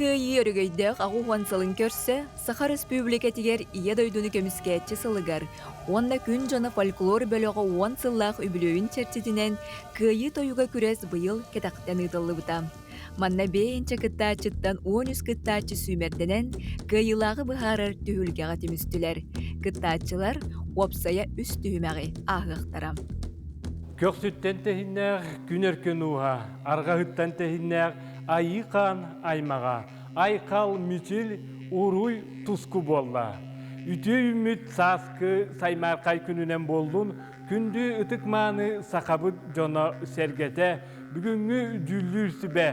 Кыайыы өрөгөйдөөх 80 сылын көрсө Саха Өрөспүүбүлүкэтигэр Ийэ дойдуну көмүскээччи сылыгар уонна Күн дьоно фольклор бөлөҕө уон сыллаах үбүлүөйүн чэрчитинэн Кыайыы тойуга күрэс быйыл кэтэхтэн ыытыллыбыта. Манна бэйэнчэ кыттааччыттан 13 кыттааччы сүүмэрдэнэн, кыайыылааҕы быһаарар түһүлгэҕэ түмүстүлэр. Кыттааччылар уопсайа үс түһүмэҕи ааһыахтара. Көхсүттэн тэһиннээх күн өркөн ууһа, арҕаһыттан тэһиннээх айыы хаан аймаҕа, айхал мичил, уруй туску буолла. Үтүө үүммүт сааскы саймаархай күнүнэн буоллун, күндү ытык-мааны сахабыт дьоно-сэргэтэ, бүгүҥҥү дьүүллүүр сүбэ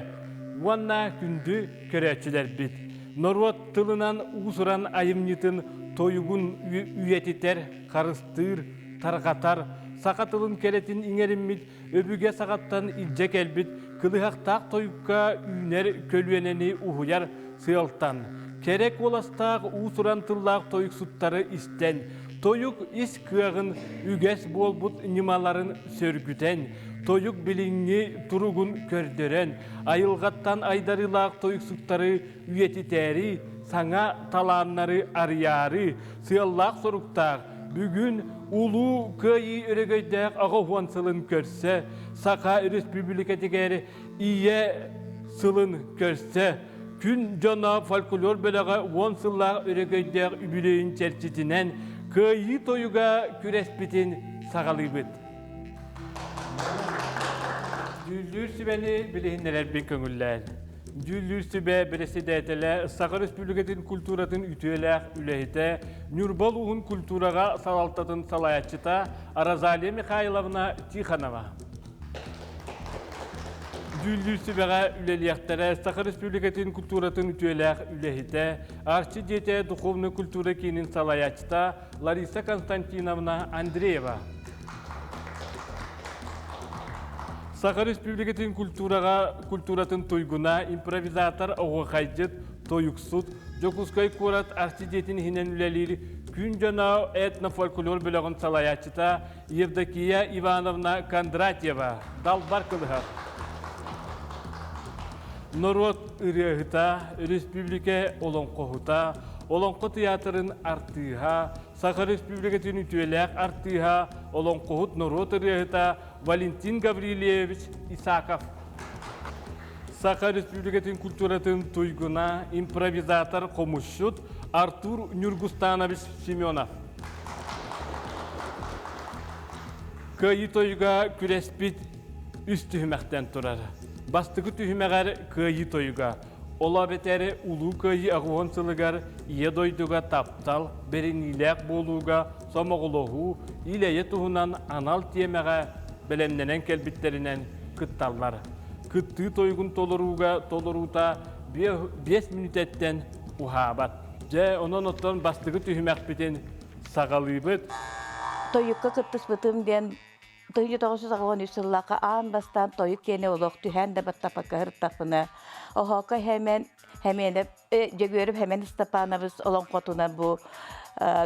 уонна күндү көрөөччүлэрбит. Норуот тылынан уус-уран айымньытын тойугун үйэтитэр, харыстыыр, тарҕатар, саха тылын кэрэтин иҥэриммит өбүгэ саҕаттан илдьэ кэлбит кылыһахтаах тойукка үүнэр көлүөнэни уһуйар сыалтан, кэрэ куоластаах уус-уран тыллаах тойуксуттары истэн, тойук ис кыаҕын үгэс буолбут ньымаларын сөргүтэн, тойук билиҥҥи туругун көрдөрөн, айылҕаттан айдарыылаах тойуксуттары үйэтитээри, саҥа талааннары арыйаары, сыаллаах-соруктаах бүгүн Улуу Кыайыы өрөгөйдөөх 80 сылын көрсө Саха Өрөспүүбүлүкэтигэр Ийэ сылын көрсө Күн дьоно фольклор бөлөҕө уон сыллаах өрөгөйдөөх үбүлүөйүн чэрчитинэн Кыайыы тойуга күрэспитин саҕалыыбыт. Дьүүллүүр сүбэни билиһиннэрэрбин көҥүллээн. Дьүүллүүр сүбэ бэрэссэдээтэлэ Саха Өрөспүүбүлүкэтин культуратын үтүөлээх үлэһитэ, Ньурба улууһун культураҕа салалтатын салайааччыта Розалия Михайловна Тихонова. Дьүүллүүр сүбэҕэ үлэлиэхтэрэ Саха Республикатын культуратын үтүөлээх үлэһитэ, Арчы дьиэтэ духовнай культура киинин салайааччыта Лариса Константиновна Андреева. Саха Республикатын культураҕа культуратын туйгуна, импровизатор, оһуохайдьыт, тойуксут, Дьокуускай куорат Арчы дьиэтин иһинэн үлэлиир Күн дьоно этнофольклор бөлөҕүн салайааччыта Евдокия Ивановна Кондратьева, Далбар Кылыһах. Норуот ырыаһыта, республика олоҥхоһута, Олоҥхо тыйаатырын артыыһа, Саха Республикатын үтүөлээх артыыһа, олоҥхоһут норуот ырыаһыта Валентин Гаврильевич Исаков. Саха Республикатын культуратын туйгуна, импровизатор, хомусчут Артур Нюргустанович Семенов. Кыайыы тойуга күрэспит үс түһүмэхтэн турар. Бастакы түһүмэҕэр кыайыы тойуга. Ол эбэтэр Улуу Кыайыы 80 сылыгар Ийэ дойдуга таптал, бэриниилээх буолууга сомоҕолоһуу, ил-эйэ туһунан анал тиэмэҕэ бэлэмнэнэн кэлбиттэринэн кытталлар. Кыттыы тойугун толорууга толоруута 5 мүнүүтэттэн уһаабат. Дьэ, онон оттон бастакы түһүмэхпитин саҕалыыбыт. Тойукка кыттыспытым диэн 1983 сыллаахха аан бастаан тойук диэни олох түһээн да баттаппакка сырыттахпына, Оһоокко Хэмэн Хэмиэнэп Дьөгүөрүп Хэмэн Ыстапаанабыс олоҥхотунан бу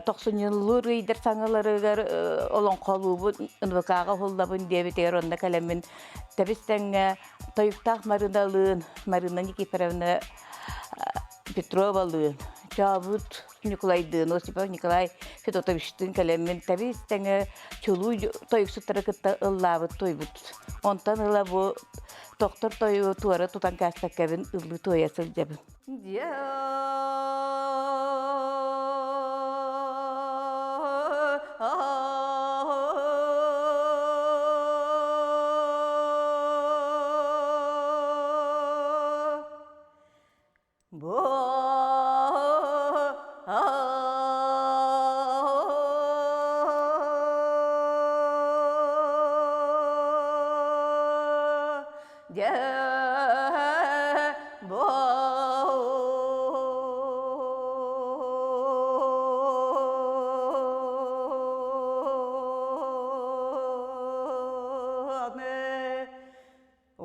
тохсунньулуур ыйдар саҥаларыгар олоҥхолуубун НВК-ҕа уһуллабын диэбитигэр онно кэлэммин тэбис-тэҥҥэ тойуктаах Марыналыын Марина Никифоровна Петровалыын Чообут Ньукулайдыын Осипов Николай Федотовичтыын кэлэммин тэбис-тэҥэ чулуу тойуксуттары кытта ыллаабыт туйбут. Онтон ыла бу тохтор тойугу туора тутан кээспэккэбин ыллыы туойа сылдьабын.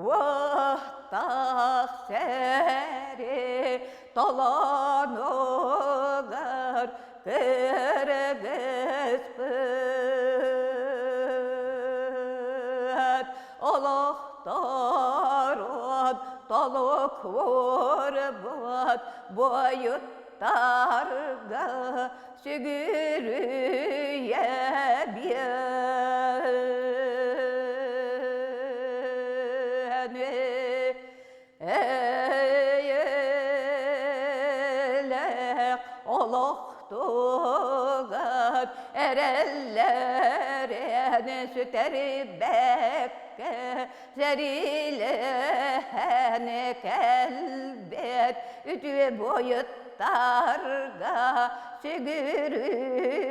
Уохтаах сэри толонугар кыргыспыт олохторун. Толук уурбут буойуттарга сүгүрүйэ Эйэлээх олохтугар эрэллэрин сүтэрбэккэ сэриилэһэн кэлбэт үтүө буойуттарга сүгүрүйэ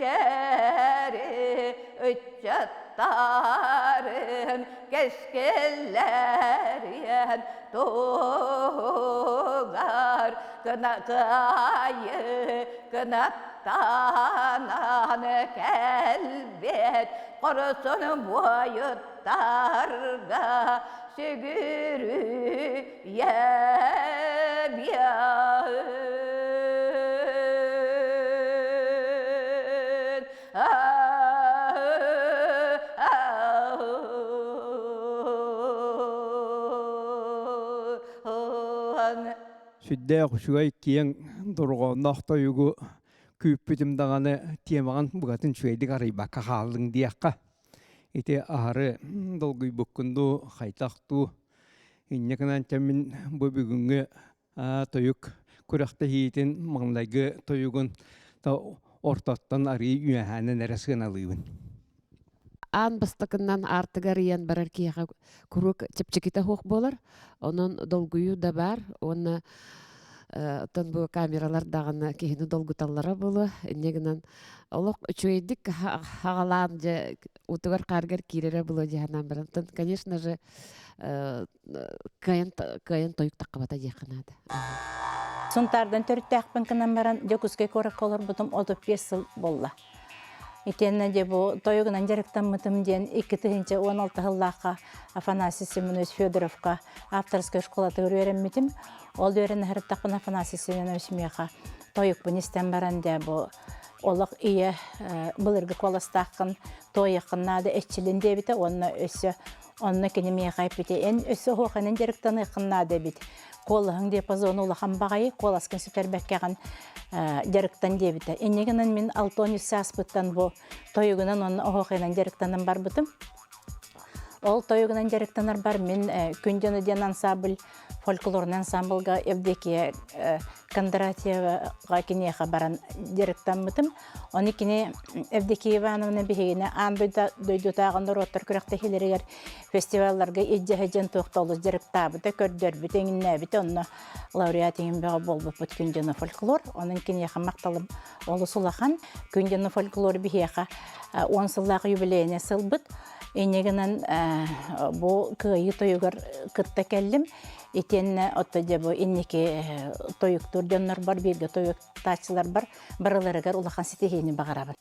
Кэнэчэри ыччаттарын кэскиллэрин туһугар кынакайы кынаттанан кэлбит хорсун буойуттарга сүгүрүйэ Сүрдээх үчүгэй киэҥ дорҕоонноох тойугу күүппүтүм даҕаны темаҕын букатын үчүгэйдик арыйбакка хааллыҥ диэххэ. Ити аһары долгуйбуккун дуу, хайдах дуу. Инньэ гынан мин бу бүгүҥҥү тойук күрэхтэһиитин маҥнайгы тойугун ортоттон арыый үөһээнэн эрэ сыаналыыбын. Аан бастакыннан аартыгар ыйан барар киһиэхэ куруук чэпчэкитэ суох буолар. Онон долгуйуу да баар уонна оттон бу камералар даҕаны киһини долгуталлара буолуо. Инньэ гынан олох үчүгэйдик хаҕалаан дьэ утугар-хааргар киирэрэ буолуо дии санаан баран. Оттон, конечно же, кыайан кыайан тойук таххыбата диэххэ наада. Сунтаардан төрүттээхпин гынан баран Дьокуускай куоракка олорбутум 35 сыл буолла. Итиэннэ дьэ бу тойугунан дьарыктаммытым диэн 2016 сыллаахха Афанасий Семенович Федоровка авторскай школатыгар үөрэммитим. Ол үөрэнэ сырыттахпына Афанасий Семенович миэхэ тойукпун истэн баран дьэ бу олох ийэ былыргы куоластааххын туойаххын наада эччилин диэбитэ уонна өссө онно кини миэхэ эппитэ эн өссө оһуоханан дьарыктаныаххын наада эбит куолаһыҥ диапазона улахан баҕайы куоласкын сүтэрбэккэҕин дьарыктан диэбитэ инньэ гынан мин 63 сааспыттан бу тойугунан уонна оһуохайынан дьарыктанан барбытым ол тойугунан дьарыктанарбар мин күн дьоно диэн ансамбль фольклорный ансамблга Евдокия Кондратьеваҕа киниэхэ баран дьарыктаммытым. Ону кини Евдокия Ивановна биһигини аан дойдутааҕы норуоттар күрэхтэһиилэригэр фестивалларга илдьэ сылдьан туох да олус дьарыктаабыта, көрдөрбүтэ, иҥиннээбитэ. Онно лауреат иҥин бөҕө буолбуппут Күн дьоно фольклор. Онон киниэхэ махталым олус улахан. Күн дьоно фольклор биһиэхэ 10 сыллаах юбилейнай сылбыт. Инньэ гынан бу кыайыы тойугар кытта кэллим. Итиэннэ отто дьэ бу инники тойуктуур дьоннорбор, бииргэ тойуктааччыларбар барыларыгар улахан ситиһиини баҕарабын.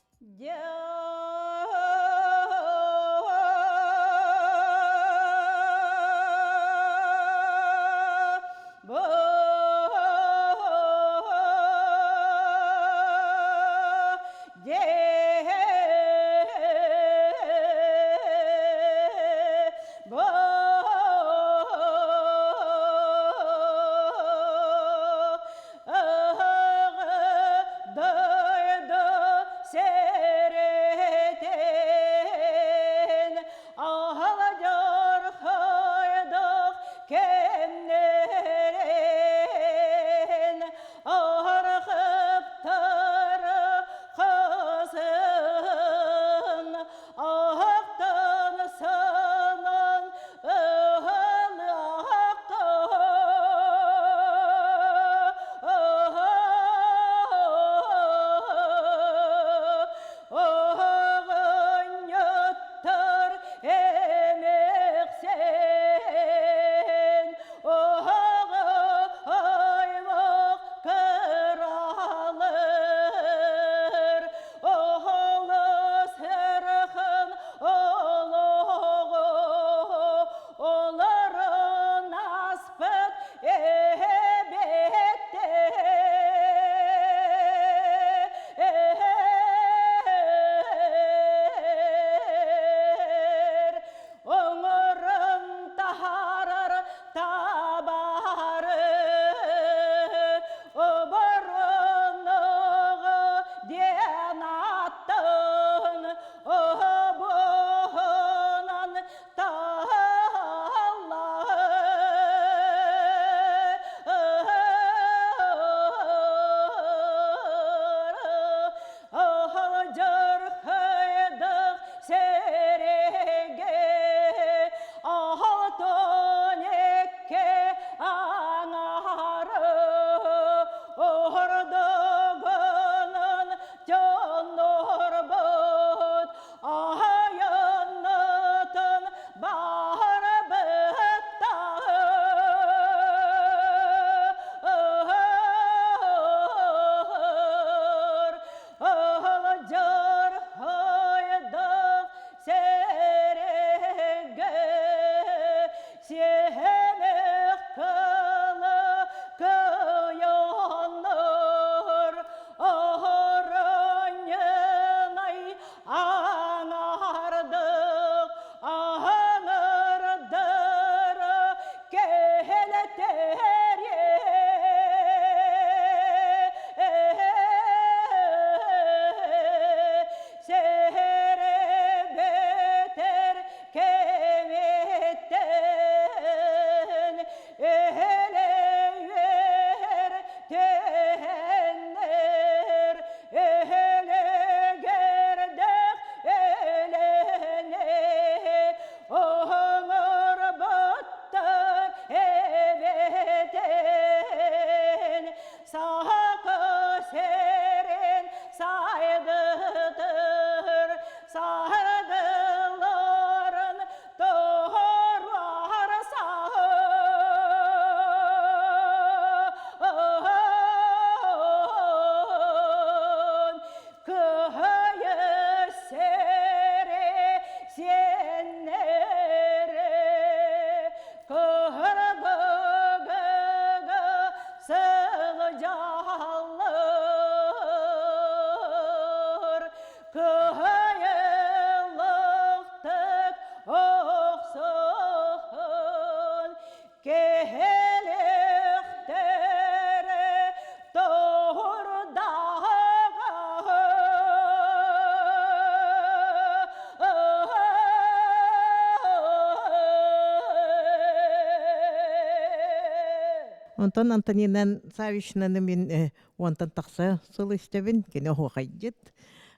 Онтон Антонина Савичнаны мин уонтан тахса сыл истэбин, кини оһуохайдьыт,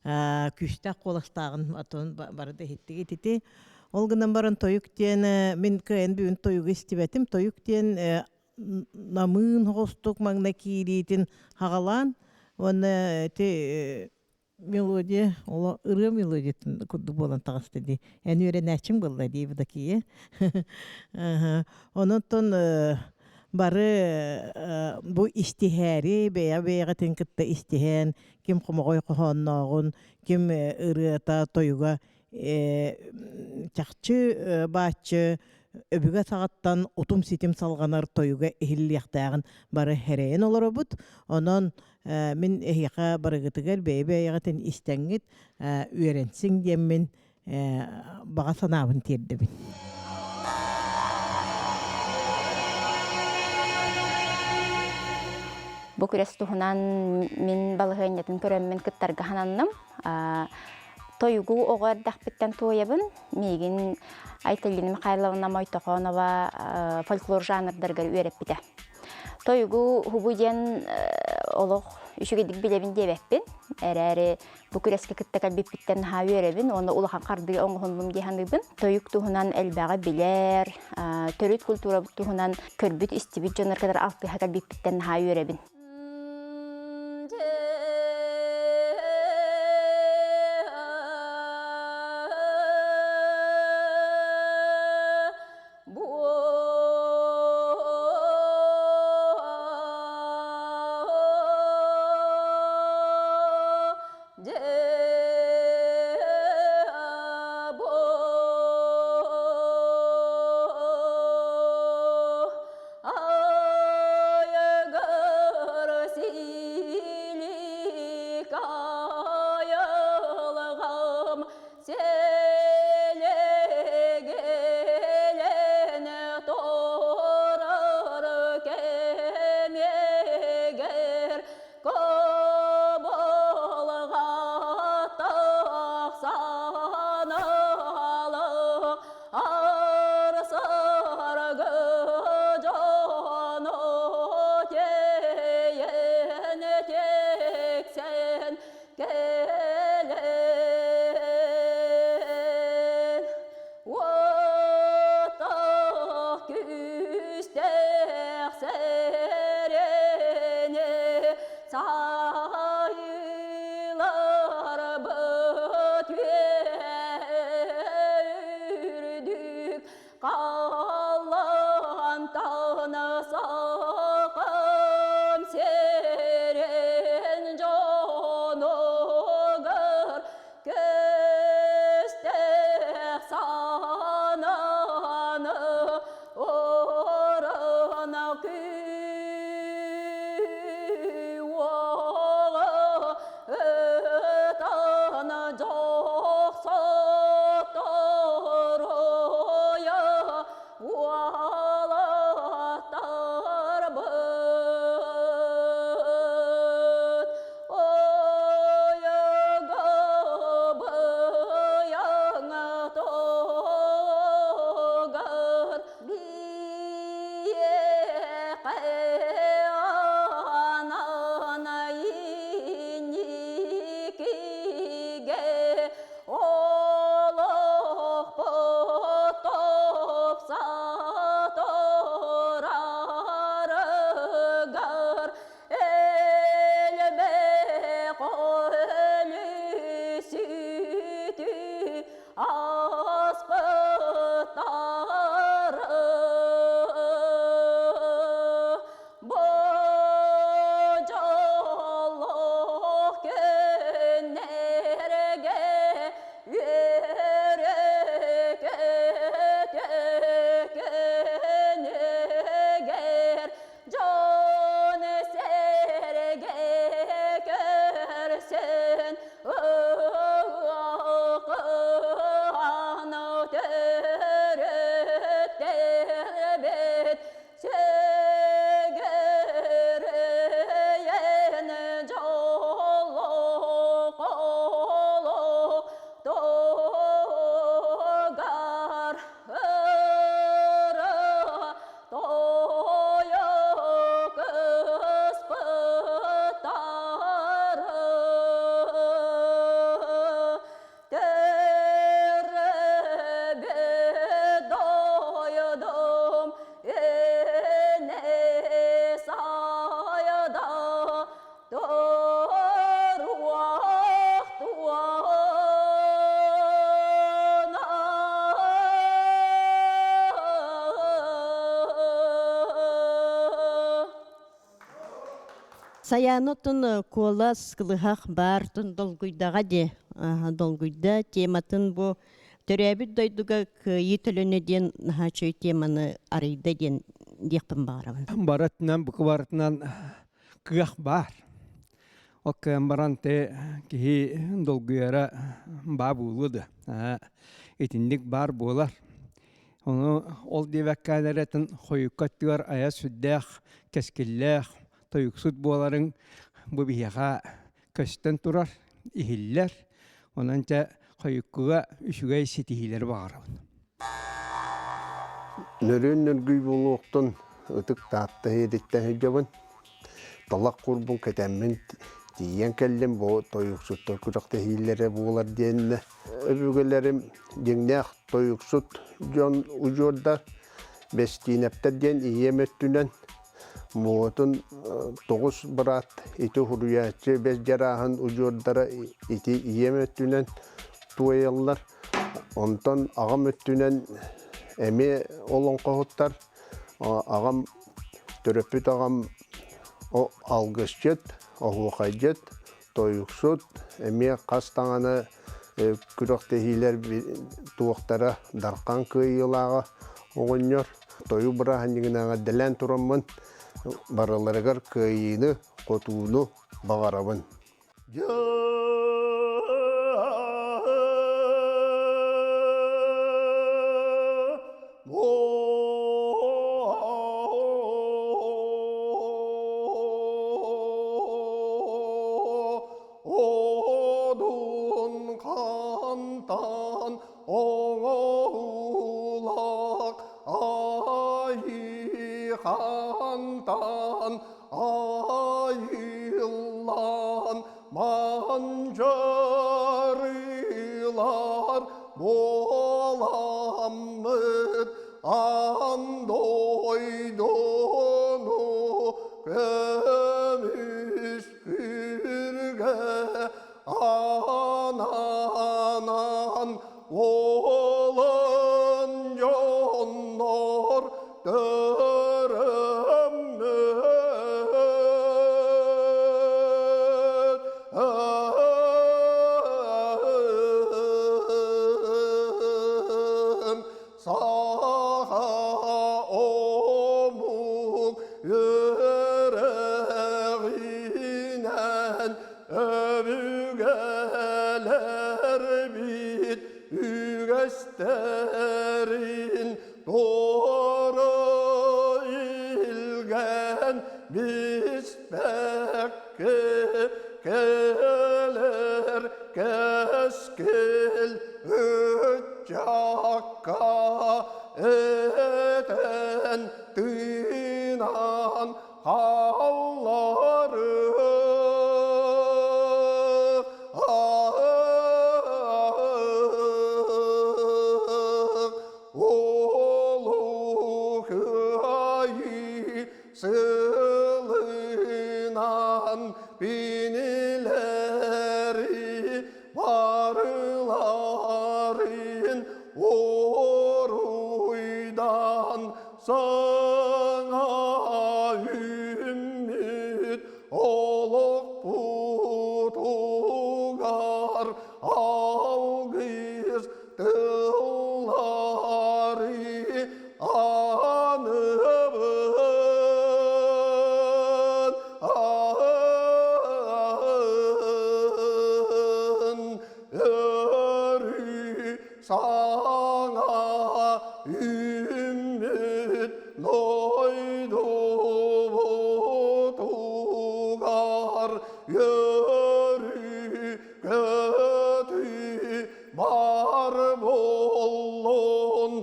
күүстээх куоластааҕын отон бары да иһиттигит ити. Ол гынан баран тойук диэн мин кыайан бүгүн тойугу истибэтим. Тойук диэн намыын оҕустук маҥнай киириитин хаҕалаан уонна ити мелодия оло ырыа мелодиятын курдук буолан таҕыста дии. Эн үөрэнээччиҥ буолла дии Евдокия. Онон бары бу истиһээри бэйэ-бэйэҕитин кытта истиһэн ким хомоҕой хоһооннооҕун, ким ырыата, тойуга чахчы бааччы өбүгэ саҕаттан утум-ситим салҕанар тойуга иһиллиэхтээҕин бары эрэйэн олоробут. Онон мин эһиэхэ барыгытыгар бэйэ-бэйэҕитин истэҥҥит үөрэнсиҥ диэммин баҕа санаабын тиэрдэбин. Бу күрэс туһунан мин балаһыанньатын көрөммүн кыттарга сананным. Тойугу оҕо эрдэхпиттэн туойабын. Миигин Айталина Михайловна Мойтохонова фольклор жанрдарыгар үөрэппитэ. Тойугу хубу диэн олох үчүгэйдик билэбин диэбэппин. Эрээри бу күрэскэ кытта кэлбиппиттэн наһаа үөрэбин уонна улахан хардыы оҥоһуннум дии саныыбын. Тойук туһунан элбэҕи билэр, төрүт культурабыт туһунан көрбүт-истибит дьоннор кытары алтыһа кэлбиппиттэн наһаа үөрэбин. Сайаана оттон куолас, кылыһах баар долгуйдаҕа дии. Долгуйда тематын бу төрөөбүт дойдуга кыайыы төлөнө диэн наһаа үчүгэй теманы арыйда диэн диэхпин баҕарабын. Барытынан бука барытынан кыах баар. Ол кыан баран те киһи долгуйара баа буолуо да. Итинник баар буолар. Ону ол диэбэккэ эрэтин хойукка өттүгэр айа сүрдээх, кэскиллээх тойуксут буоларыҥ бу биһиэхэ көстөн турар, иһиллэр. Онон дьэ хойуккуга үчүгэй ситиһиилэри баҕарабын. Нөрүөн нөргүй буолуохтун ытык Таатта иһириттэн сылдьабын. Талах курбун кэтэммин тиийэн кэллим бу тойуксуттар күрэхтэһиилэрэ буолар диэннэ өбүгэлэрим дьиҥнээх тойуксут дьон удьуордар Бэстиинэптэр диэн ийэм өттүнэн муҥутун тоҕус быраат ити уһуруйааччы бэс дьарааһын удьуордара ити ийэм өттүнэн туойаллар. Онтон аҕам өттүнэн эмиэ олоҥхоһуттар. Аҕам төрөппүт аҕам алгысчыт, оһуохайдьыт, тойуксут, эмиэ хас даҕаны күрэхтэһиилэр туохтара Дархан кыайыылааҕа оҕонньор тойук бырааһынньыгынан эҕэрдэлээн тураммын барыларыгар кыайыыны, хотууну баҕарабын. Одун хантан оҥоһулак айыхантан айыллан манчарылар буоламмыт ан дойдуну көмүс Күргэ ананан уолан дьоннор төрөммөт Саха омук үөрэҕинэн өбүгэлэрбит үгэстэрин туора илгэн биспэккэ кэлэр кэскил ыччакка этэн тыынан хааллары Улуу Кыайыы сылынан кинилэри барыларын уруйдан саҥа үүммүт олохпутугар алгыс тыллары аныбын өрүү саҥа үүммүт дойдубутугар өрүү көтүү бар буоллун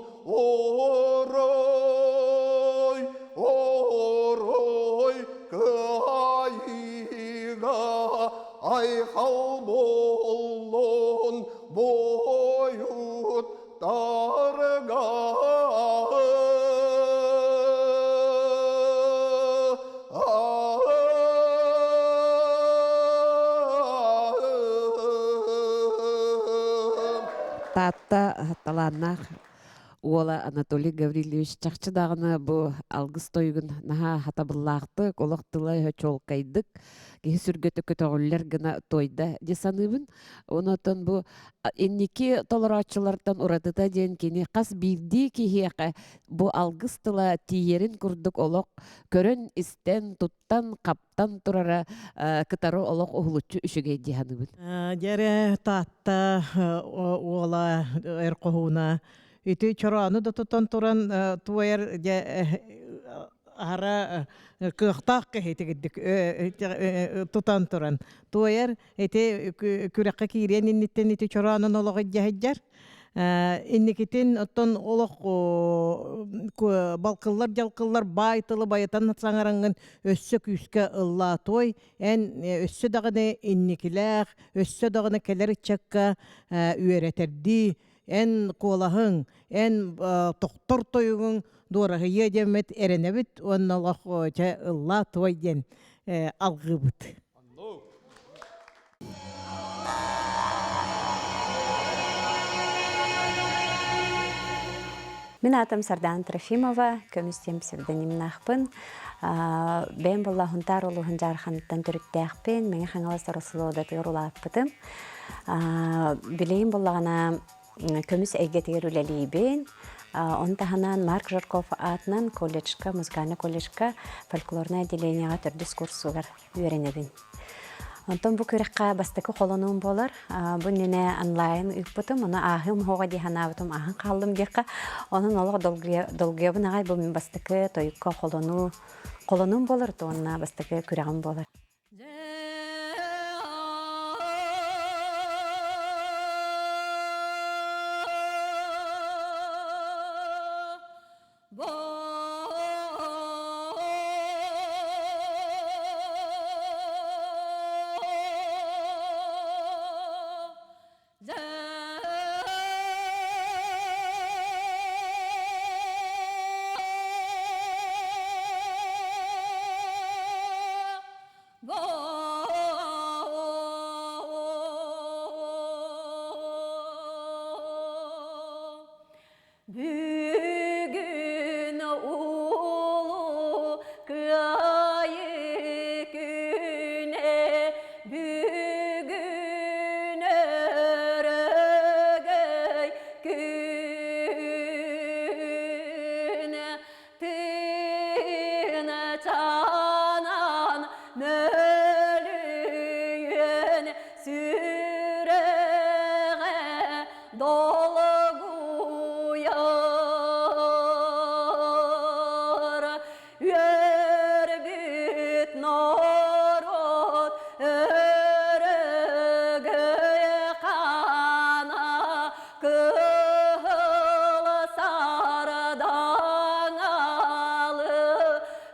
орой, орой кыайыыга айхал буоллун буойуттарга. Таатта талааннаах. уола Анатолий Гаврильевич чахчы даҕаны бу алгыс тойугун наһаа хатабыллаахтык, олох тыла-өһө чуолкайдык, киһи сүргэтэ көтөҕүллэр гына туойда дии саныыбын. Онон бу инники толорооччулартан уратыта диэн кини хас биирдии киһиэхэ бу алгыс тыла тиийэрин курдук олох көрөн-истэн, туттан-хаптан турара кытары олох уһулуччу үчүгэй дии саныыбын. Дьэрэ Таатта уола эр хоһууна ити чороону да тутан туран туойар дьэ аһара кыахтаах киһи итигирдик тутан туран туойар ити күрэххэ киириэн инниттэн ити чороонун олоҕу дьэһиддьэр инникитин оттон олох балкыллар дьалкыллар баай тылы байытан саҥараҥҥын өссө күүскэ ыллаатуой эн өссө даҕаны инникилээх өссө даҕаны кэлэр ыччакка үөрэтэрдии эн куолаһыҥ эн тохтор тойугуҥ дуораһыйыа диэммит эрэнэбит уонна олох чэ ыллаа туой диэн алгыыбыт. Мин аатым Сардаана Трофимова, көмүс диэн псевдонимнаахпын. Бэйэм буолла Хунтаар улууһун Дьаарханыттан төрүттээхпин, Мэҥэ Хаҥалас Ороссолуодатыгар улааппытым. Билигин буоллаҕына көмүс эйгэтигэр үлэлиибин. Он таһынан Марк Жирков аатынан колледжка, музыкальный колледжка фольклорнай отделениеҕа төрдүс курсугар үөрэнэбин. Онтон бу күрэххэ бастакы холонуум буолар. Бу иннинэ онлайн ыыппытым, ону ааһыым оһоҕо дии санаабытым, ааһан хааллым диэххэ. Онон олох долгуйабын аҕай бу мин бастакы тойукка холонуу холонуум буолар, уонна бастакы күрэҕим буолар. Бүгүн улуу Кыайыы күнэ, бүгүн өрөгөй күнэ, тыына чаанан мөлүйүөн сүрэҕэ Долгуйар үөрбүт норуот өрөгөй хаана кыһыл сардаҥалы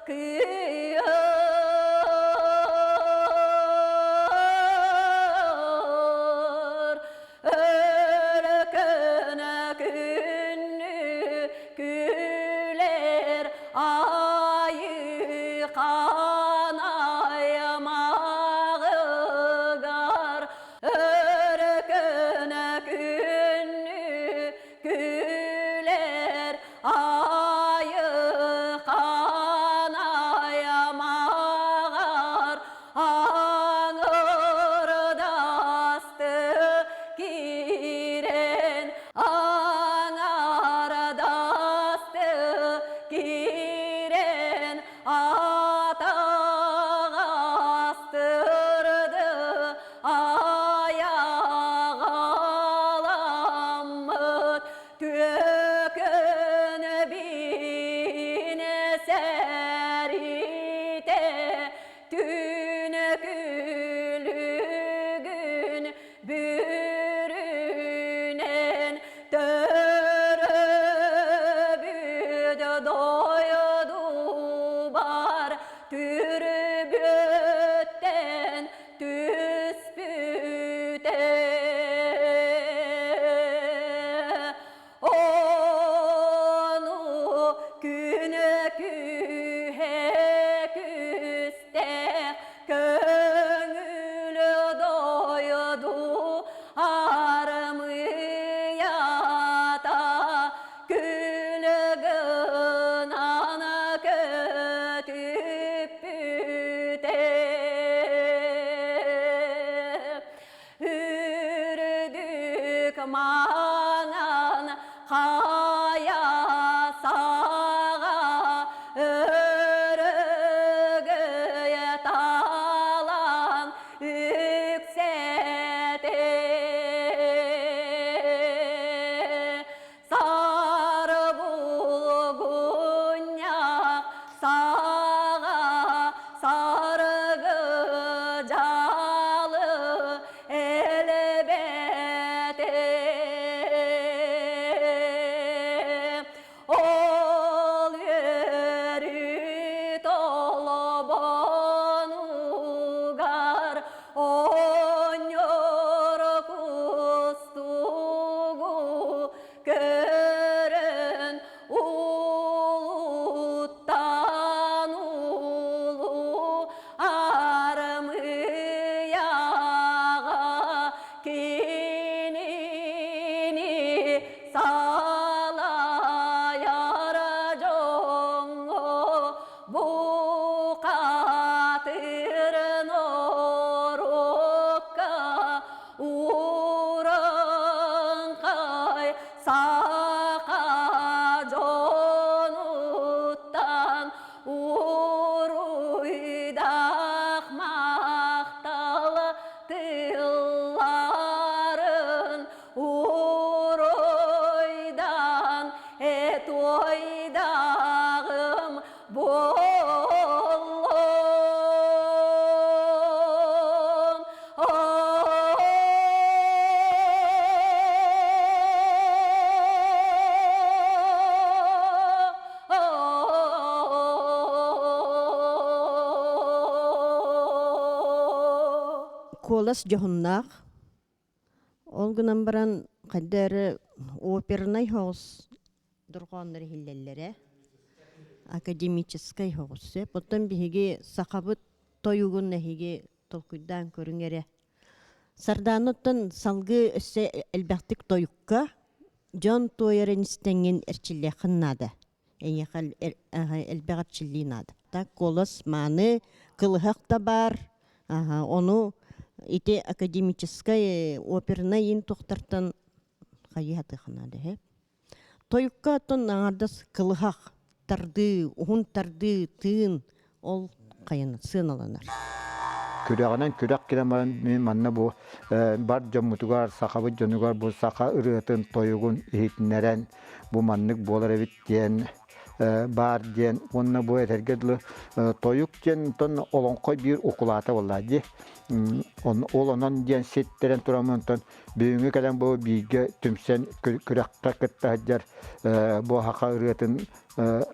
кыйыр Өркөнө күннү күлэр айыы аймаҕыгар Өркөнө күннү күлэр айыы аймаҕар Аҥырдасты киирэн, аҥардасты киирэн, атаҕастырды айаҕаламмыт түөкүн биинэ сэриитэ Түнэ күлүгүн бүрүнэн төрөбүт дойдубар түрбүттэн түспүтэ. Ону күнэ күүһэ күстээх көҥүл дойду армыйата күн. туойдаҕым буоллун. Куолас дьоһуннаах. Ол гынан баран хайда эрэ опернай соҕус дорҕооннор иһиллэллэрэ. Академическай соҕус сөп. Оттон биһиги сахабыт тойугун эһиги толкуйдаан көрүҥ эрэ. Сардаана оттон салгыы өссө элбэхтик тойукка дьон туойарын истэҥҥин эрчиллиэххин наада. Эйиэхэ элбэх эрчиллии наада. Так куолас мааны, кылыһах да баар. Ону ити академическай опернай ин тухтартан хайыһатыах наада иһэ. Тойукка оттон аҥардас кылыһах, тардыы, уһун тардыы, тыын ол хайана сыаналанар. Күрэҕинэн күрэх кэлэн баран мин манна бу бар дьоммутугар, сахабыт дьонугар бу саха ырыатын, тойугун иһитиннэрэн бу маннык буолар эбит диэн баар диэн уонна бу этэргэ дылы тойук диэн онтон олоҥхо биир укулаата буолла дии. Ол онон диэн ситтэрэн тураммын онтон Бүгүҥҥү кэлэн бу бииргэ түмсэн күрэххэ кытта сылдьар бу саха ырыатын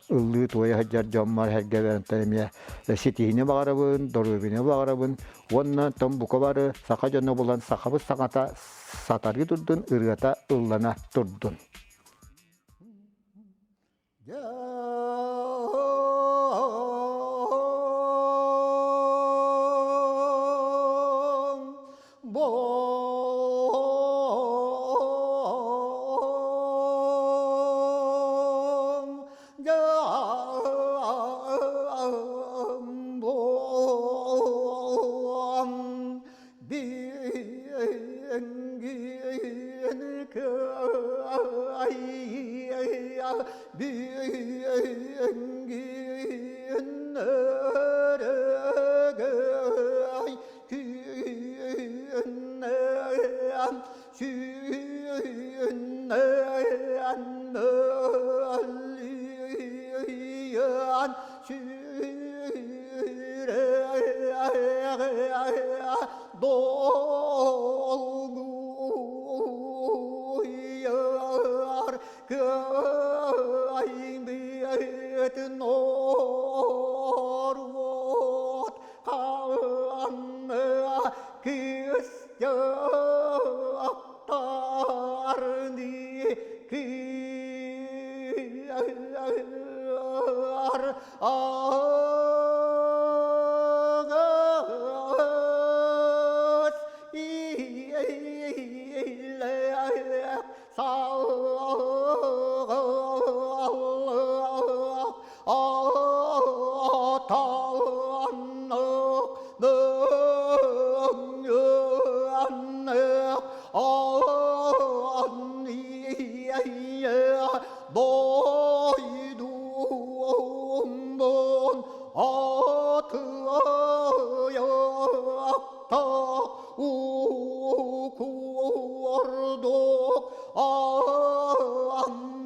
ыллыы туойа сылдьар дьоммор сэргэбэр эмиэ ситиһиини баҕарабын, доруобуйаны баҕарабын уонна том бука бары саха дьоно булан сахабыт саҥата сатарыы турдун, ырыата ыллана турдун. Долгуйар кыайбыт норуот хаанна кыстыктарны кыар Ағыз илек салғылық атанық мөңгенік Дойдумбун атыйахта укурдук аммайдары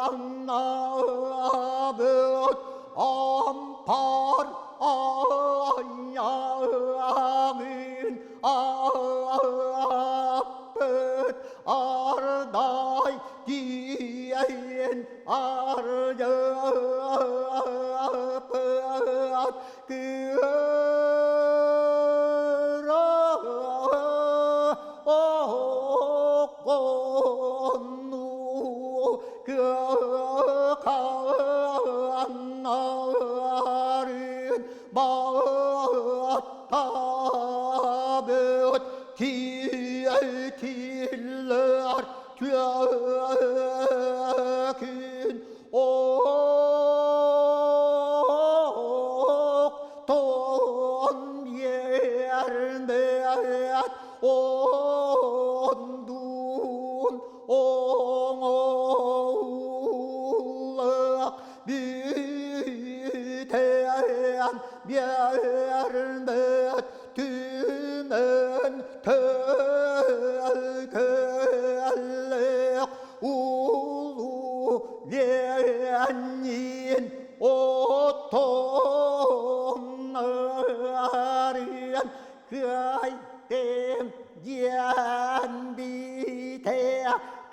аннабыт ампар аяғын аппыт ардай диэн ардьаппыт кыра оҕону кыаханнарын баттабыт тиэлтиллэр түөкүн оқтон биэрбэт ондун оҥоуллах бүтэн биэрбэт түмэн төлкө.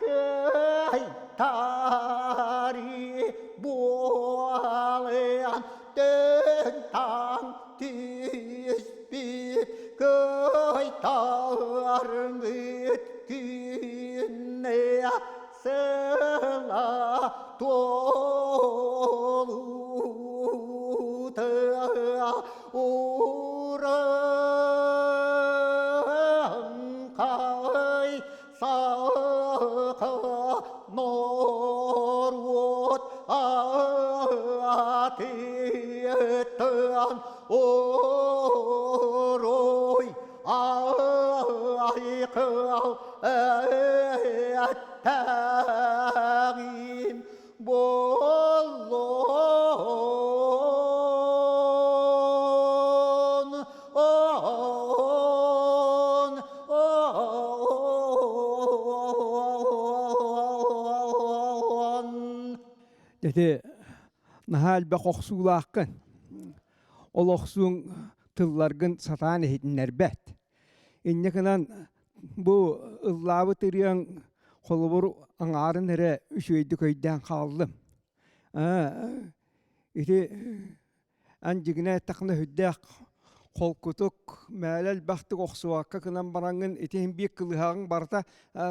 Кыайтари буолан түн-таң түспүт кыайтарбыт күнне сыла туолута ураңқай саха норуот атыттан орой айқал әттәғим боллон он он. Ити наһаа элбэх охсуулааххын. Ол охсууҥ тылларгын сатаан иһитиннэрбэт. Инньэ гынан бу ыллаабыт ырыаҥ холобур аҥаарын эрэ үчүгэйдик өйдөөн хааллым. Ити эн дьиҥинэ эттэххинэ сүрдээх холкутук, мээлэ элбэхтик охсубакка гынан бараҥҥын ити иһин биир кылыһаҕыҥ барыта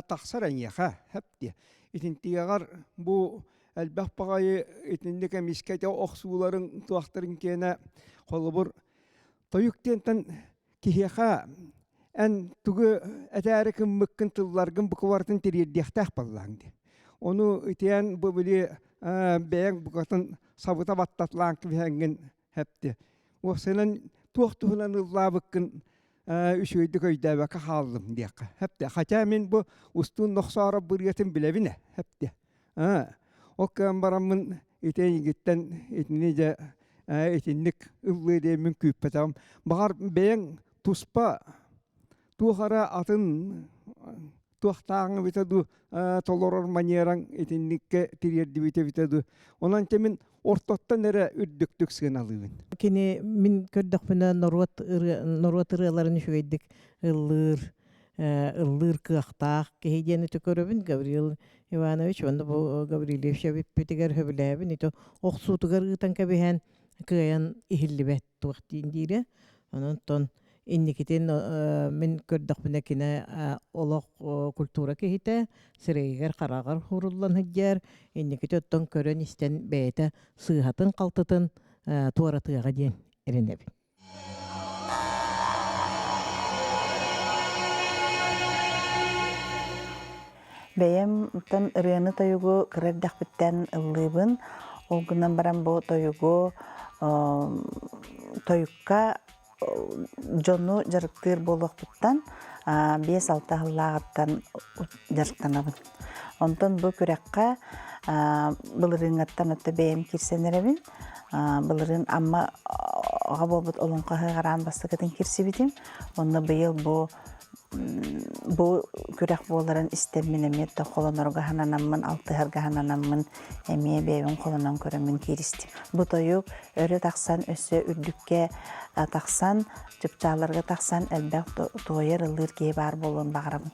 тахсар эйиэхэ, сөп диэ. Итинтигэҕэр бу элбэх баҕайы итинник эмискэ ити охсууларыҥ туохтарын киэнэ холобур тойук диэнтэн киһиэхэ эн тугу этээри гыммыккын тылларгын буквартын тириэрдиэхтээх буоллаҕыҥ дии. Ону итиэн бу били бэйэҥ букатын сабыта баттатылаан кэбиһэҥҥин хэпти. Уопсайынан туох туһунан ыллаабыккын үчүгэйдик өйдөөбөккө хааллым диэххэ. Хэпти. Хотя мин бу устуун нохсооров бырыатын билэбин ээ. Хэпти. Ол кыан бараммын ити эйигиттэн итини дьэ итинник ыллыы диэммин күүппэтэҕим. Баҕар бэйэҥ туспа туох эрэ атын туохтааҕыҥ эбитэ дуу толорор манераҥ итинниккэ тириэрдибитэ эбитэ дуу. Онон дьэ мин ортоттон эрэ үрдүктүк сыаналыыбын. Кини мин көрдөхпүнэ норуот ырыа норуот ырыаларын үчүгэйдик ыллыыр ыллыыр кыахтаах киһи диэн ити көрөбүн Гаврил Иванович уонна бу Гаврильевич эбиппитигэр сөбүлээбин ити охсуутугар ыытан кэбиһэн кыайан иһиллибэт туох диин диирэ онон инникитин мин көрдөхпүнэ кини олох культура киһитэ сирэйигэр хараҕар ууруллан сылдьар инникити оттон көрөн истэн бэйэтэ сыыһатын халтытын туоратыаҕа диэн эрэнэбин. Бэйэм оттон ырыаны-тойугу кыра эрдэхпиттэн ыллыыбын. Ол гынан баран бу тойугу тойукка дьону дьарыктыыр буолуохпуттан 5-6 сыллааҕыттан дьарыктанабын. Онтон бу күрэххэ былырыыҥҥаттан отто бэйэм киирсэн эрэбин. Былырыын Амма аҕа буолбут олоҥхо ыһыаҕар бастакытын киирсибитим. Онно быйыл бу бу күрэх буоларын истэммин эмиэ да холонорго сананаммын, алтыһарга сананаммын эмиэ бэйэбин холонон көрөммүн кииристим. Бу тойук өрө тахсан өссө үрдүккэ тахсан, чыпчаалларга тахсан элбэх туойар ыллыыр киһи баар буолуон баҕарабын.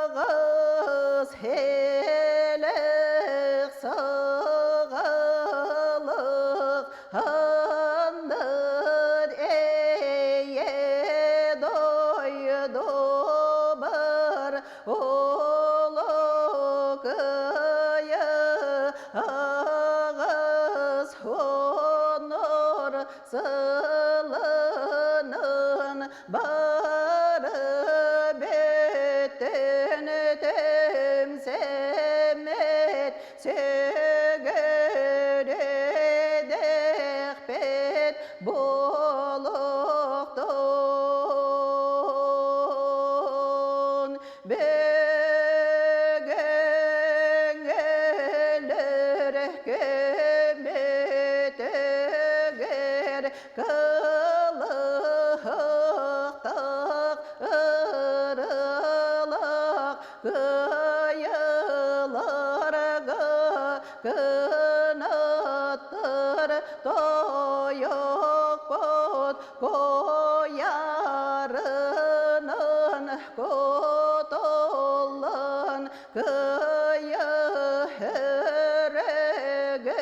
Аҕыс һээлээх саҕалык андыр эйэ дойдубар олокыйа аҕыс хонор сылынан бары бүтүн түмсэммит сүгүрүдэхпит буолуохтун бүгүн өлөр көмүс. Кылыһахтаах ырылах кыайыларга кынаттар тойокпот коярынан котоллан кыйы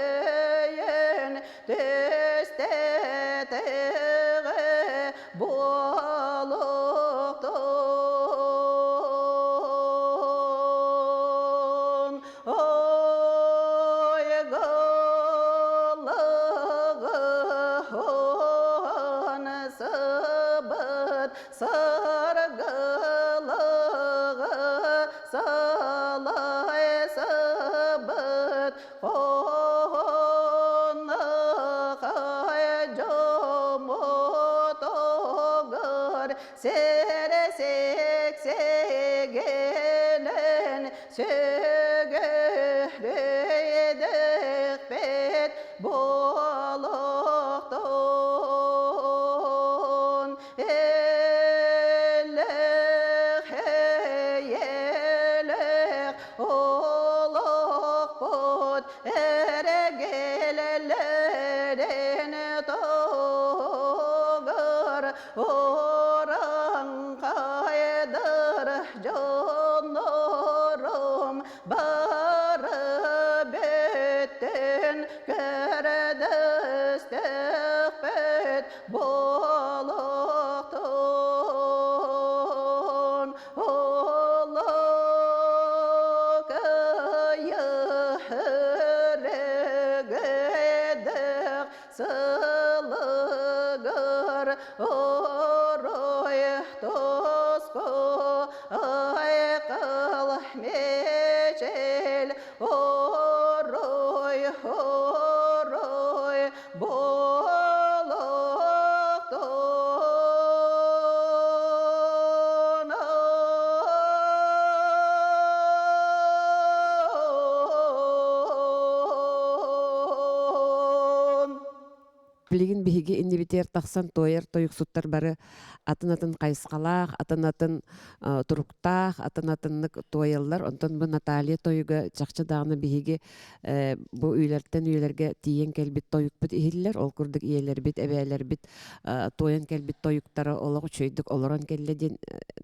өрөгөйүн түстэтиҕи буолуохтун ойгылыгын сыбыт саргылыгы сылай сыбыт хоһооннахай дьоммутугар сэрэ сиксигинэн сүгүрүйдэхпит буолуохтун эллэх эйэлэх олохпут эрэгилэлэрин тугар ураңхайдар дьоннорум бары бүттүн көрдөстөхпүт буолуохтун Улукайы сылыгыр орой тоску айкыл мечел орой орой буолуохтун. Билигин биһиги иннибитигэр тахсан туойар тойуксуттар бары атын-атын хайысхалаах, атын-атын туруктаах, атын-атыннык туойаллар. Онтон бу Наталья тойуга чахчы даҕаны биһиги бу үйэлэртэн үйэлэргэ тиийэн кэлбит тойукпут иһиллэр. Ол курдук ийэлэрбит, эбээлэрбит туойан кэлбит тойуктара олох үчүгэйдик олорон кэллэ диэн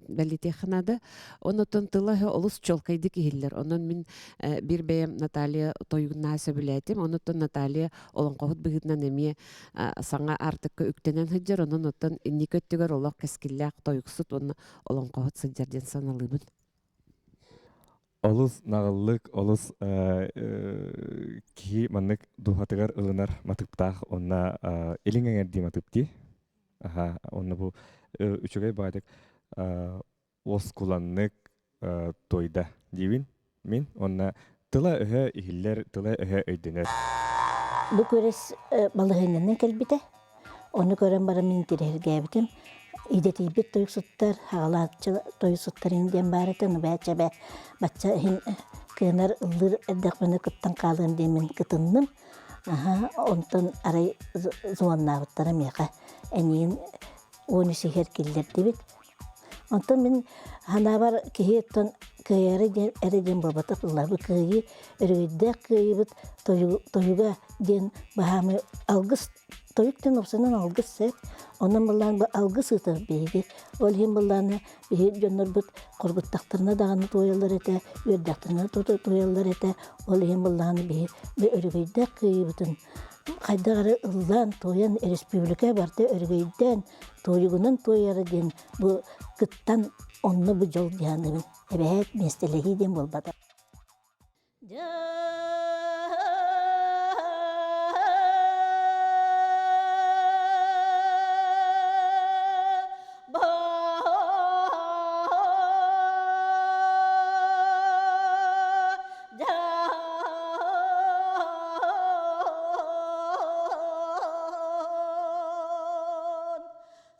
бэлиэтиэххэ наада. Оннуттан тыла-өһө олус чуолкайдык иһиллэр. Онон мин биир бэйэм Наталья тойугун наһаа сөбүлээтим. Оннуттан Наталья олоҥхоһут быһыытынан эмиэ саҥа аартыкка үктэнэн сылдьар. Онон оттон инники өттүгэр олох кэскиллээх тойуксут уонна олоҥхоһут сылдьар диэн саналыыбын. Олус наҕыллык, олус киһи маннык дууһатыгар ылынар матыптаах уонна илиҥ эҥэрдии матып дии. Аха, онно бу үчүгэй баҕайытык уоскуланнык туойда диибин мин. Уонна тыла-өһө иһиллэр, тыла-өһө өйдөнөр. Бу күрэс балаһыанньанан кэлбитэ. Ону көрөн баран мин интириэһиргээбитим. Идэтийбит тойуксуттар, хаҕалааччы тойуксуттар ин диэн баар этэ, ну бээчэбэ бачча иһин кыанар ыллыыр эрдэхпинэ кыттан хаалыам диэн мин кытынным. Аха, онтон арай звоннаабыттара миэхэ эниин 13 иһэр киллэрдибит. Онтон мин санаабар киһи оттон кыайары диэн эрэ диэн буолбатах ыллаабы кыайыы өрөгөйдөөх кыайыыбыт тойуга диэн баһаамы алгыс тойук диэн уопсайынан алгыс сөп. Онон былаан бу алгыс ыытар биһиги. Ол иһин былааны биһи дьоннорбут хоргуттахтарына даҕаны туойаллар этэ, үөрдэхтэринэ туойаллар этэ. Ол иһин былааны биһи өрөгөйдөөх кыайыыбытын хайдах эрэ ыллаан, туойан республика барыта өрөгөйдөөн туойугунан туойара диэн бу кыттан онно бу дьол диһаныбын эбэһээт миэстэлэһии диэн буолбата.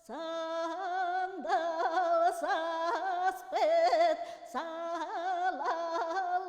Сандал саспыт салаллан.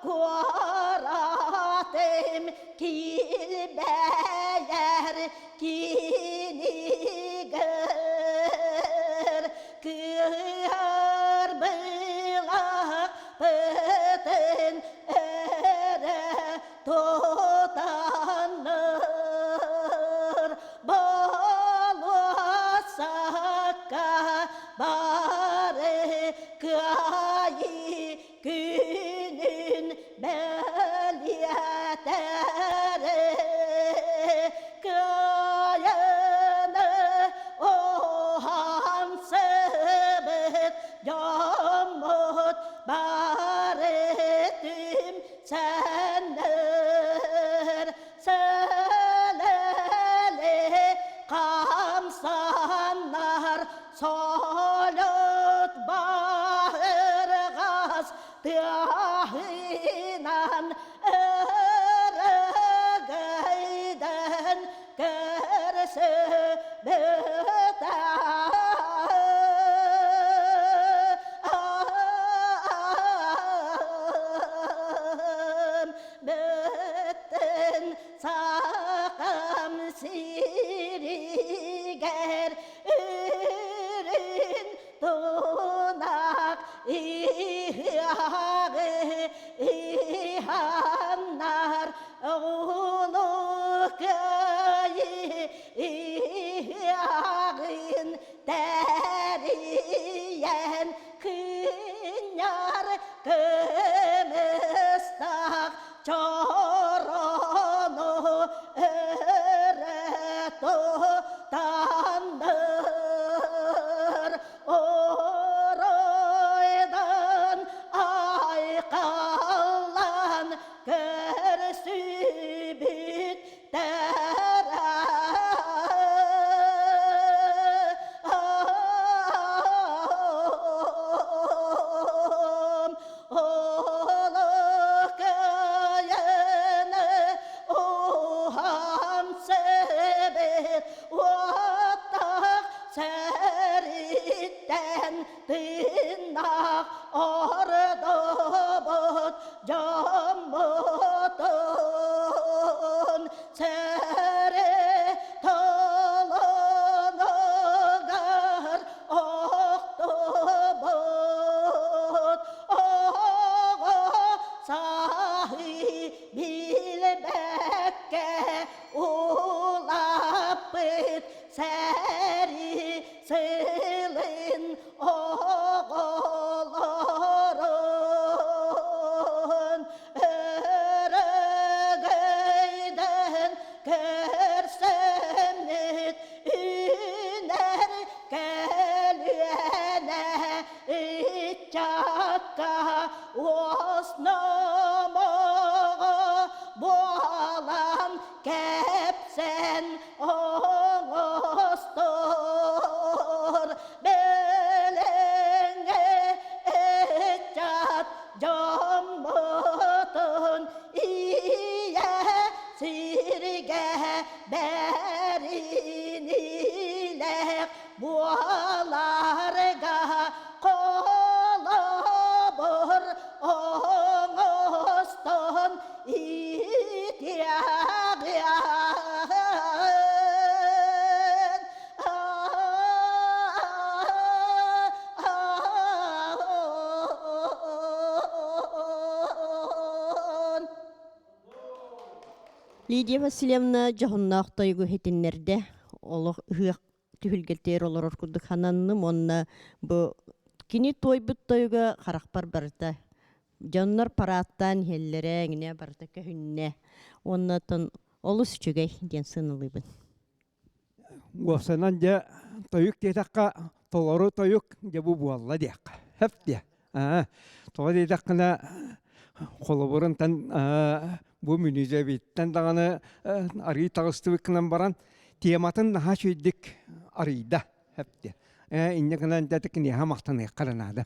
Куоратым килбэйэр кинигэр кыар былахпытын өрө тутаннар болуосакка бары кыайыы күнүн бэлиэтэрэ кыайыны уһансыбыт дьоммут бары түмсэннэр сэлэли хамсаннар Салют баһырҕас тыаһынан өрөгөйдөн көрсүбүтэ. Бүтүн сахам сиригэр Үрүн тунах иһиаҕы иһаннар улукайы иһиаҕын тэрийэн кынньар кымыстах чорону өрө тутаннар оройдан айқаллан көрсүбүт Тыыннаах ордубут дьоммутун сэрэ толонугар охтубут оҕо сааһы билбэккэ улаппыт сэрии сылын оҕолорун өрөгөйдөн көрсөммүт үүнэр көлүөнэ ыччакка уос номоҕо буолан кэпсэн оҥостор бэлэҥҥэ ыччат дьоммутун ийэ сиргэ бэриниилээх буоларга холобур оҥостон иитиэҕиэн. Лидия Васильевна дьоһуннаах тойугу иһитиннэрдэ. Олох ыһыах түһүлгэтигэр олорор курдук сананным уонна бу кини туойбут тойуга харахпар барыта дьоннор парааттаан иһэллэрэ эҥинэ барыта көһүннэ уонна оттон олус үчүгэй диэн сыаналыыбын. Уопсайынан дьэ тойук диэтэххэ толору тойук дьэ бу буолла диэххэ. Хөп диэ. Тоҕо диэтэххинэ холобурун тан бу мүнүүзэбиттэн даҕаны арыый таҕыстыбыт гынан баран тематын наһаа үчүгэйдик арыйда. Хөп диэ. Инньэ гынан дьэ киниэхэ махтаныахха эрэ наада.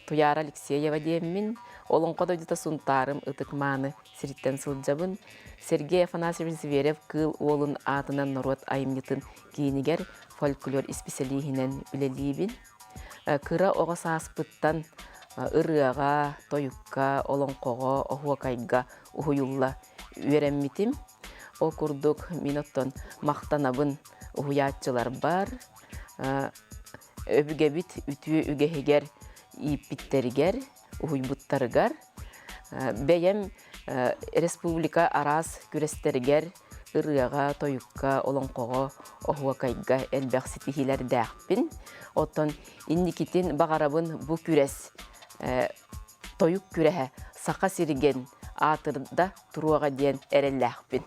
Туйаара Алексеева диэммин, Олоҥхо дойдута Сунтаарым ытык-мааны сириттэн сылдьабын. Сергей Афанасьевич Зверев-Кыыл Уолун аатынан норуот айымньытын киинигэр фольклор исписэлииһинэн үлэлиибин. Кыра оҕо сааспыттан ырыаҕа, тойукка, олоҥхоҕо, оһуокайга уһуйулла үөрэммитим. Ол курдук мин оттон махтанабын уһуйааччыларбар, өбүгэбит үтүө үгэһигэр ииппиттэригэр, уһуйбуттарыгар. Бэйэм республика араас күрэстэригэр ырыаҕа, тойукка, олоҥхоҕо, оһуокайга элбэх ситиһиилэрдээхпин. Оттон инникитин баҕарабын бу күрэс тойук күрэһэ Саха сиригин аатырда туруоҕа диэн эрэллээхпин.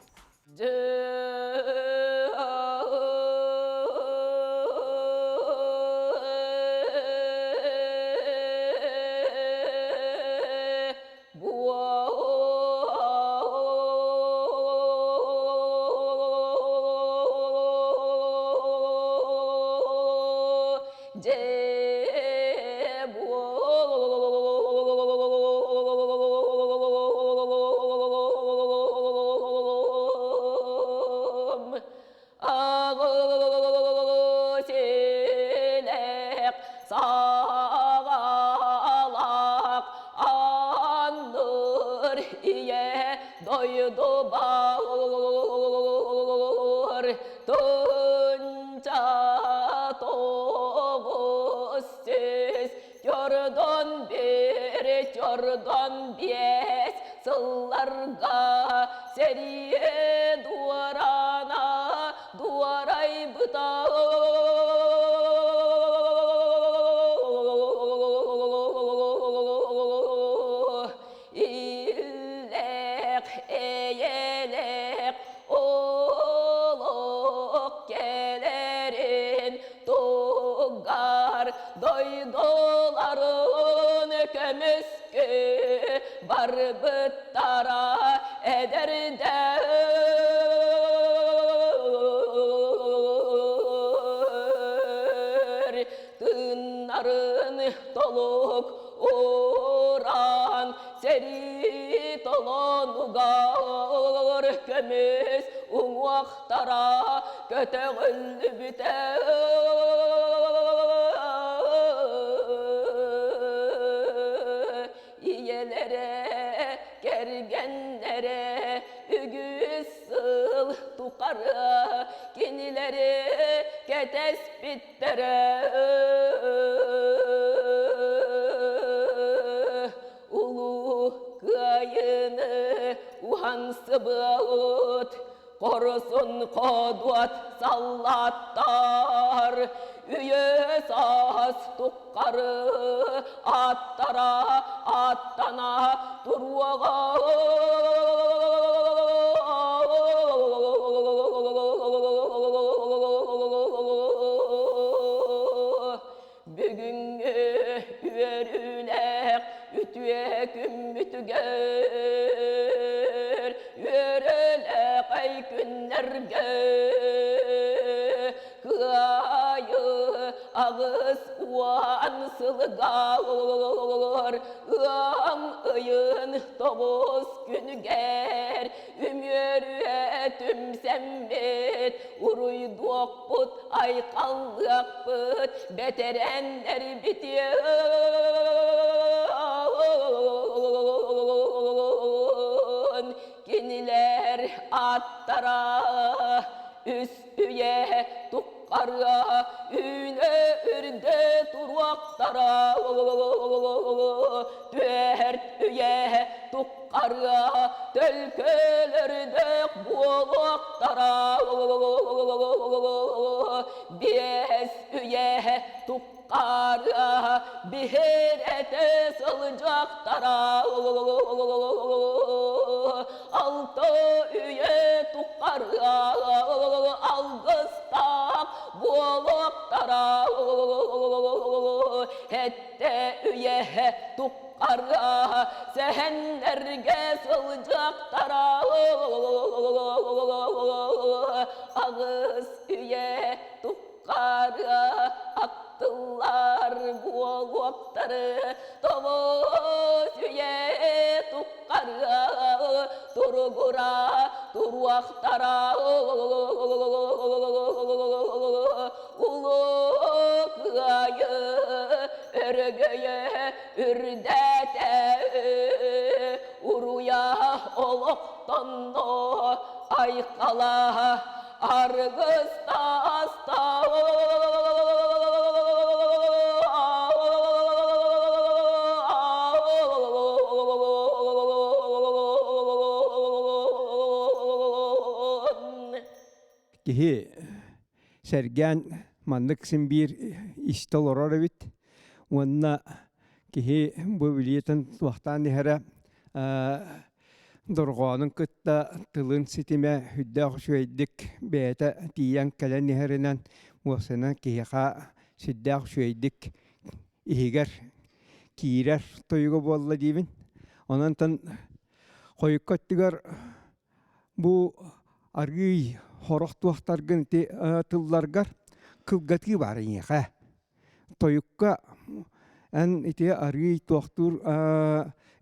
Саҕалаах анныр ийэ дойду баар тынча 900 Чордон бир, чордон биэс сылларга сэрии дуорана дуорайбыта. Иллээх, эйэлээх олох кэлэрин тугар дойдуларын көмүскү барбыттара эдэрдэр тыыннарын толук ууран сэрии толонугар көмүс уҥуохтара көтөҕүллүбүтэ. Ийэлэрэ, кэргэннэрэ үгүс сыл тухары кинилэри кэтэспиттэрэ. Улуу Кыайыыны уһансыбыт Хорсун ходуот саллааттар үйэ-саас туххары аттара аттана туруоҕа. Бүгүҥҥү үөрүүлээх үтүө күммүтүгэр үөрэлээх ай күннэргэ Кыайыы 80 сылыгар ыам ыйын 9 күнүгэр үмүөрүө түмсэммит уруйдуохпут айхаллыахпыт бэтэрэннэрбитин кинилэр аттара үс үйэ туххарыа үүнэ үрдэ туруохтара түөрт үйэ туххарыа төлкөлөрдөөх буолуохтара биэс үйэ туххарыа биһирэтэ сылдьыахтара алта үйэ туххарыа алгыстаах буолуохтара сэттэ үйэ туххарыа сэһэннэргэ сылдьыахтара аҕыс үйэ туххарыа ахтыллар буолуохтары тоҕус үйэ туххарыа туругура туруохтара. Улуу Кыайыы өрөгөйө үрдээтэ, уруйа олохтонно, айхала аргыстаста. Киһи сэргээн маннык син биир истэ олорор эбит. Уонна киһи бу билиэтин туохтаан иһэрэ дорҕоонун кытта тылын ситимэ сүрдээх үчүгэйдик бэйэтэ тиийэн кэлэн иһэринэн уопсайынан киһиэхэ сүрдээх үчүгэйдик иһигэр киирэр тойуга буолла диибин. Онон хойукка өттүгэр бу арыый сорох туохтаргын ити тылларгар кылгатыы баар эйиэхэ. Тойукка эн ити арыый туохтуур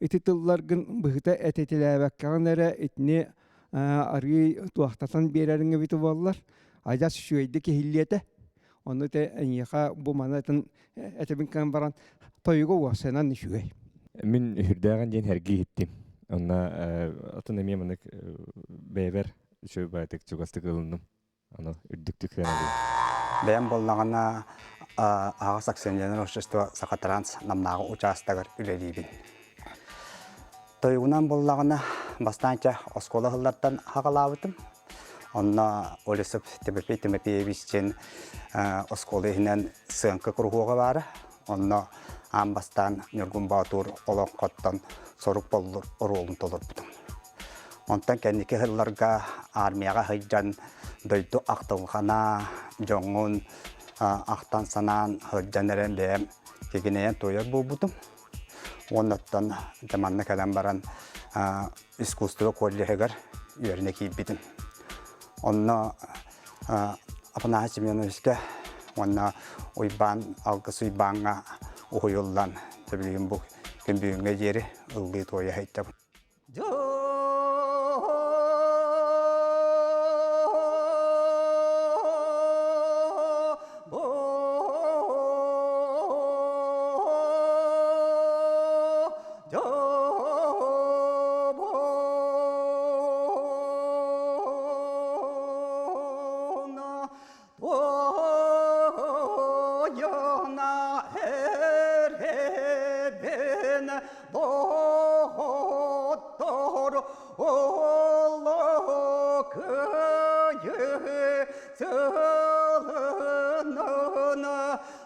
ити тылларгын быһыта этитилээбэккэҕин эрэ итини арыый туохтатан биэрэриҥ эбитэ буоллар, адьас үчүгэйдик иһиллиэ этэ. Ону те эйиэхэ бу маны этэбин кэн баран тойуга уопсайынан үчүгэй. Мин үрдээҕин диэн эргии иһиттим. Онно атын эмиэ маннык бэйэбэр үчүгэй баайтык чугастык ылынным. Аны үрдүктүк сыаналыым. Бэйэм буоллаҕына аһаҕас акционернай общество Сахатранс Намнааҕы учаастагар үлэлиибин. Тойугунан буоллаҕына бастаан чэ оскуола сыллартан хаҕалаабытым. Онно Олесов Тимофей Тимофеевичтин оскуола иһинэн сыаҥка куруһуога баара. Онно аан бастаан Ньургун Боотур олоҥхоттон сорук боллур оруолун толорбутум. Онтон кэнники сылларга армияҕа сылдьан дойду ахтылҕана, дьоҥҥун ахтан-санаан сылдьан эрэн бэйэм кигинэйэн туойар буолбутум. Уоннаттан дьэ манна кэлэн баран искусство коллеһыгар үөрэнэ киирбитим. Онно Афанасий Семеновичка уонна Уйбаан Алгыс Уйбааҥҥа уһуйуллан билигин бу күн бүгүҥҥэ диэри ыллыы туойа сылдьабын.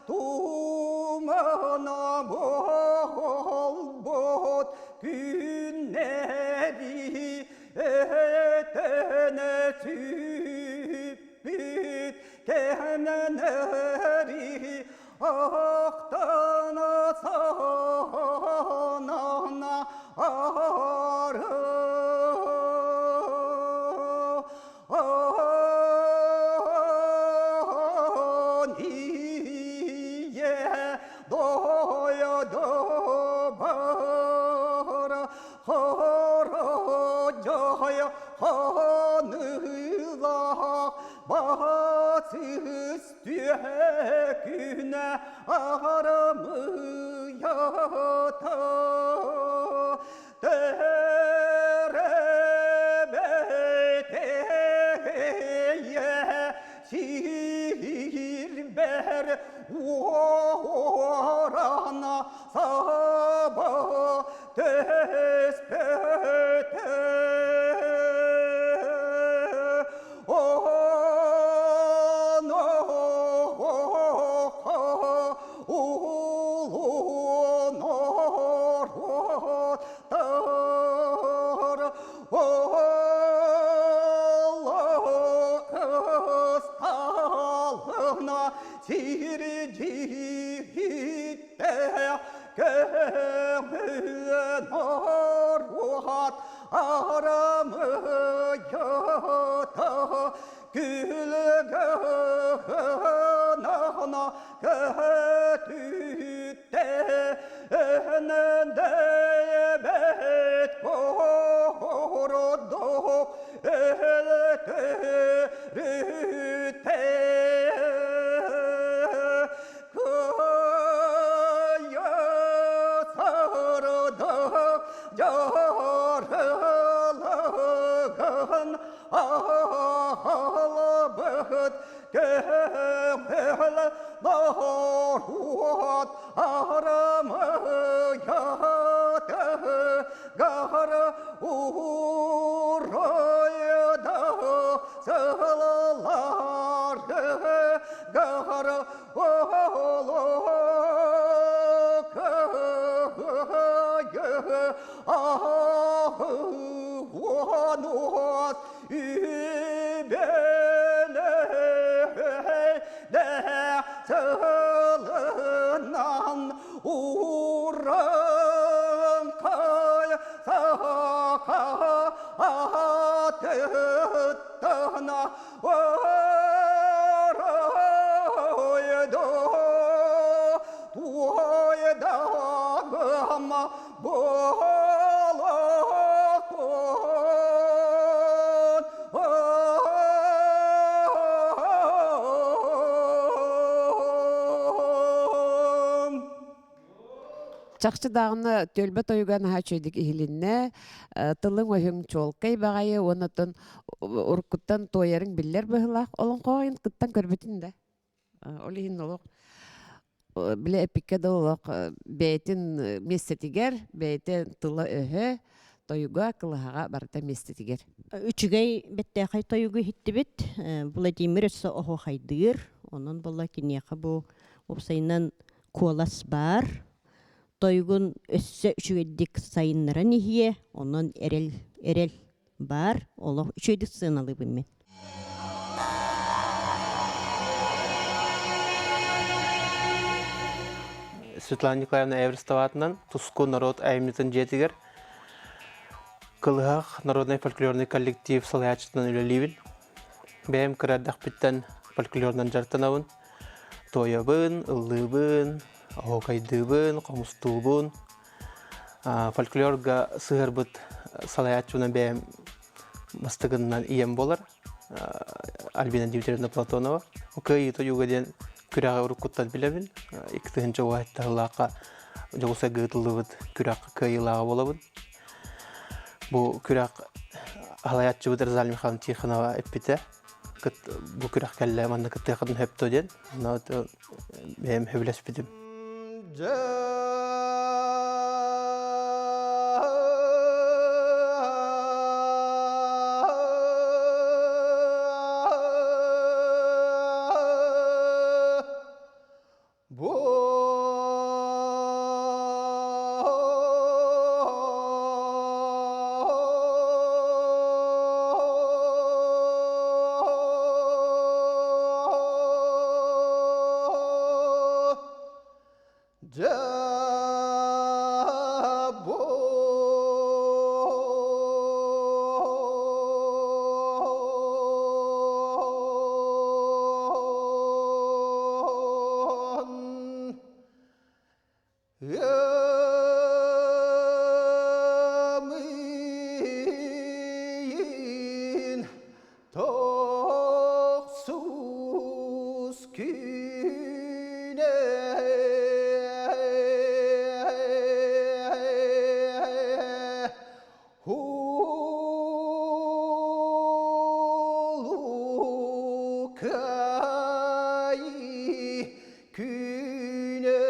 Тумана буолбут күннэри этэнэ сүппүт кэмнэри ахтана санана Күнэ арамыйата Сирбэр уорана саба түспүтэ. Арамыйата күлгөһөнө көтүттэ өндөйбөт курдук өлтөрүтэ. Көҥөл норуот арамыйатыгар уурайда сылларыгар Аһы-уонуос сылынан уран саха Чахчы даҕаны түөлбэ тойуга наһаа үчүгэйдик иһилиннэ, тылыҥ өһүҥ чуолкай баҕайы уонна оттон уруккуттан туойарыҥ биллэр быһыылаах олоҥхоҕун кыттан көрбүтүн да. Ол иһин олох бile эпиккэ да олох бэйэтин миэстэтигэр, бэйэтэ тыла-өһө, тойуга, кылыһаҕа барыта миэстэтигэр. Үчүгэй бэттээхэй тойугу иһиттибит. Владимир өссө оһуохайдыыр. Онон буолла киниэхэ бу уопсайынан куолас баар. Тойугун өссө үчүгэйдик сайыннаран иһиэ. Онон эрэл эрэл баар. Олох үчүгэйдик сыаналыыбын мин. Светлана Николаевна Эверстоватынан Туску норуот айымньытын дьиэтигэр Кылыһах народнай фольклорный коллектив салайааччытынан үлэлиибин. Бэйэм кыра эрдэхпиттэн фольклорунан дьарыктанабын. Туойабын, ыллыыбын, оһуокайдыыбын, хомустуубун. Фольклорга сыһыарбыт салайааччыбынан бэйэм бастакыннан ийэм буолар. Альбина Дмитриевна Платонова. Кыайыы тойуга диэн күрэҕи уруккуттан билэбин. Икки тыһыынча Дьокуускайга ыытыллыбыт күрэх кыайыылааҕа буолабын. Бу күрэх салайааччыбыт Розалия Михайловна Тихонова эппитэ. Бу күрэх кэллэ манна кыттыаххытын сөп дуо диэн. Онно бэйэм сөбүлэспитим. Ыамыйын тохсус күнэ Улуу Кыайыы күнэ.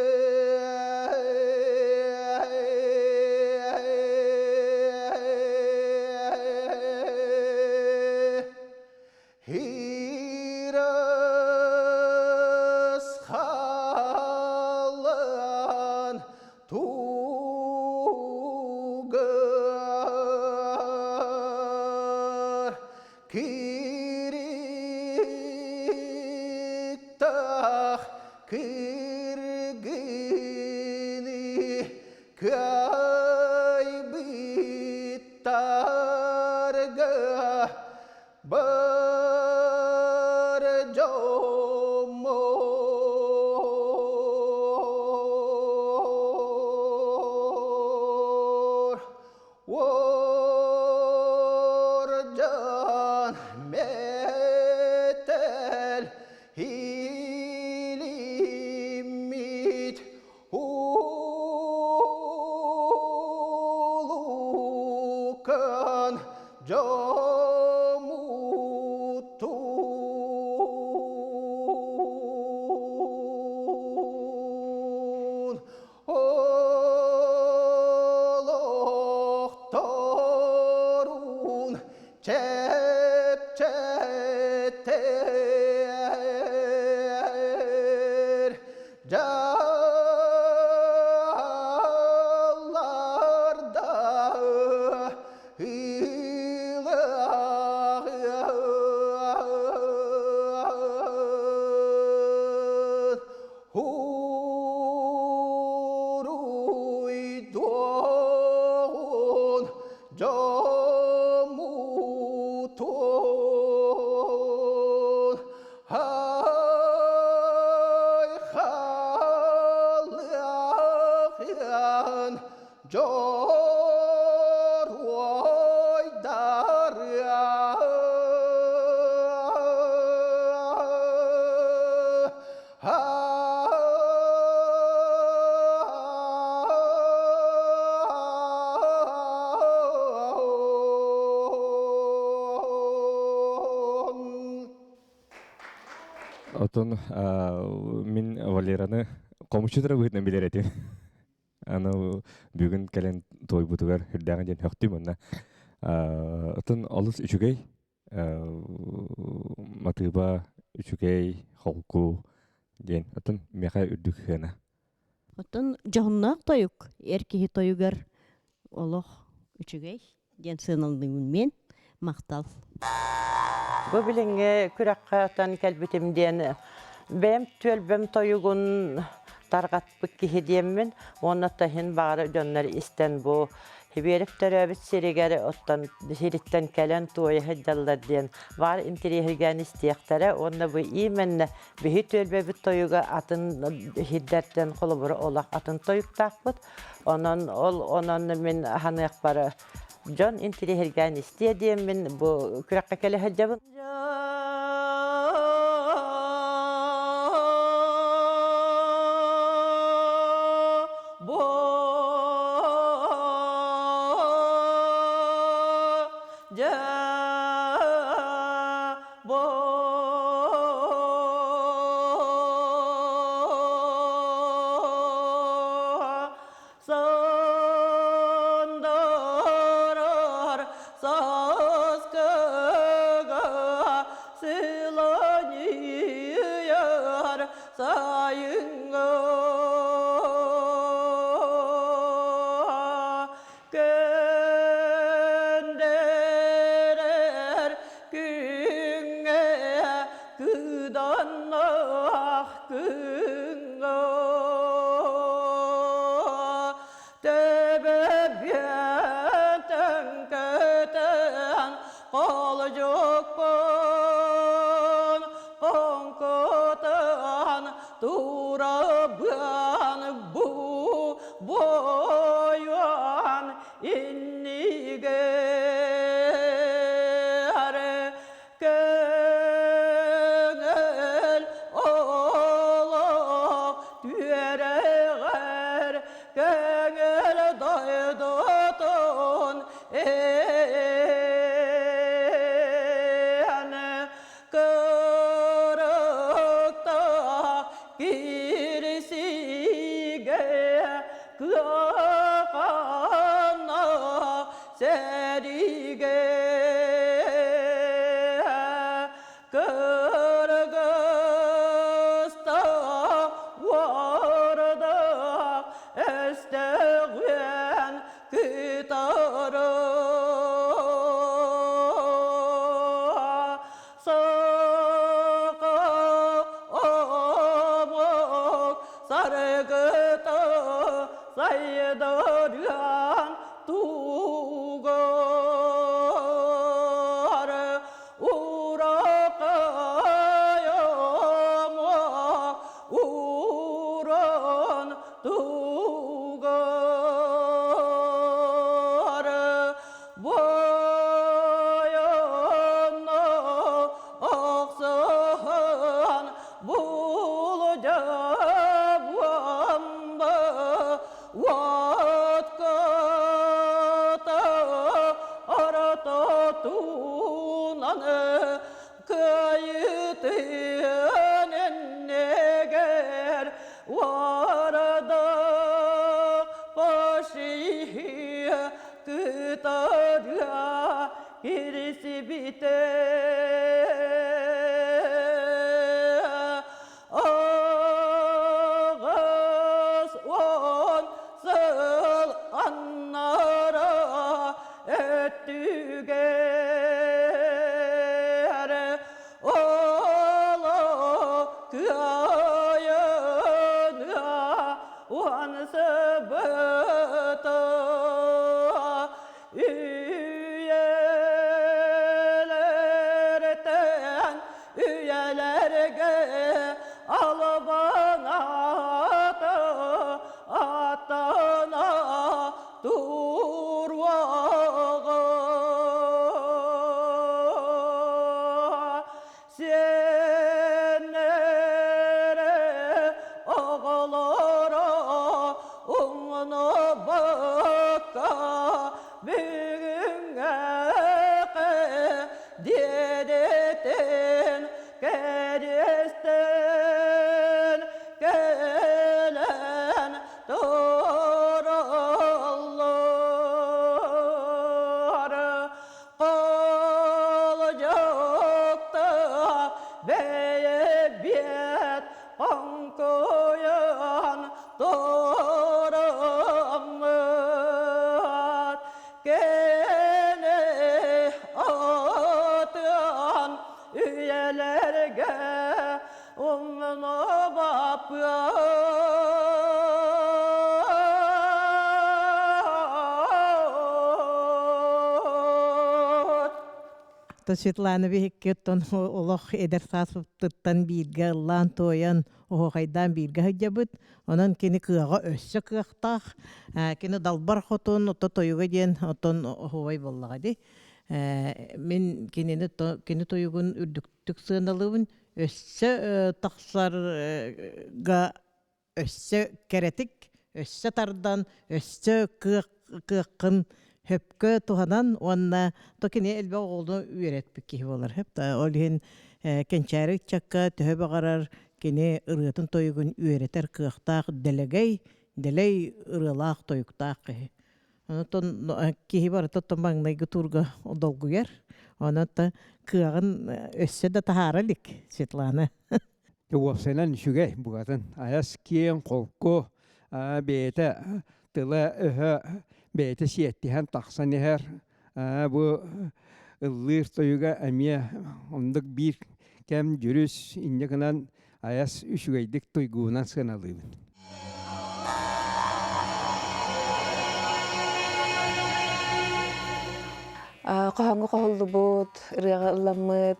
Отон мин Валераны хомуччу быһыытынан билэр этим. Аны бүгүн кэлэн туойбутугар үрдээҕин диэн хөхтүм онно. Отон олус үчүгэй матыыба үчүгэй холку диэн отон миэхэ үрдүк сыана. Оттон дьоһуннаах тойук эр киһи тойугар олох үчүгэй диэн сыаналыыбын мен махтал. Бу билиҥҥи күрэххэ отон кэлбитим диэн бэйэм түөлбэм тойугун тарҕатпыт киһи диэммин уонна таһын баҕара дьоннор истэн бу Хибиэрик төрөөбүт сиригэр оттон сириттэн кэлэн туойа сылдьаллар диэн баар интириэһиргээн истиэхтэрэ уонна бу именно биһи түөлбэбит тойуга атын сирдэртэн холобура олох атын тойуктаахпыт. Онон ол онон мин аһаныахпар дьон интириэһиргээн истиэ диэммин бу күрэххэ кэлэ сылдьабын. Сандырар саскыга сыланьыйар сайыҥҥа Көндөрөр күҥҥэ кыданнаах күҥҥэ Төбөбүөтөн көтөн холдьукпун хоҥкутан турабын бу буойуон иннигэр Көҥүл олох түөрэҕэр көҥүл дойдутун эн кырыктаах кирсигэ кыахана сэриигэ Кыргызта уорда өстөҕүөн кытары Саха омук саргыта сайдарыан тугар уракайыма уран тугар Баяна ахсахан булдьабамба уотката арататунан кыайытыан эннегер варда пашихи кытарга кирсибите Аҕыс уон сыл аннара өттүгэр олох кыайыыга уһансыбыта үйэлэртэн үйэлэргэ албан аата аттана туруоҕа. Сиэннэрэ оҕолоро умнубакка бүгүн То Светлана биһикки оттон олох эдэр сааспыттан бииргэ ыллаан-туойан, оһуохайдаан бииргэ сылдьабыт. Онон кини кыаҕа өссө кыахтаах. Кини далбар хотун, ото тойуга диэн оттон оһуобай буоллаҕа дии. Мин кинини кини тойугун үрдүктүк сыаналыыбын. Өссө тахсарга өссө кэрэтик, өссө тардан, өссө кыах кыаххын хөпкө туһанан уонна то кини элбэх оҕону үөрэтпит киһи буолар. Хөп ол иһин кэнчээри ыччакка төһө баҕарар кини ырыатын тойугун үөрэтэр кыахтаах дэлэгэй, дэлэй ырыалаах тойуктаах киһи. Онтон киһи барыта оттон маҥнайгы туурга долгуйар. Онон кыаҕын өссө да таһаара илик Светлана. Уопсайынан үчүгэй букатын. Айас киэҥ, холку, бэйэтэ тыла-өһө бэйэтэ сиэттиһэн тахсан иһэр. Бу ыллыыр тойуга эмиэ оннук биир кэм дьүрүс инньэ гынан айас үчүгэйдик туйгуунан сыаналыыбын. Хоһоҥҥо хоһуллубут, ырыаҕа ылламмыт,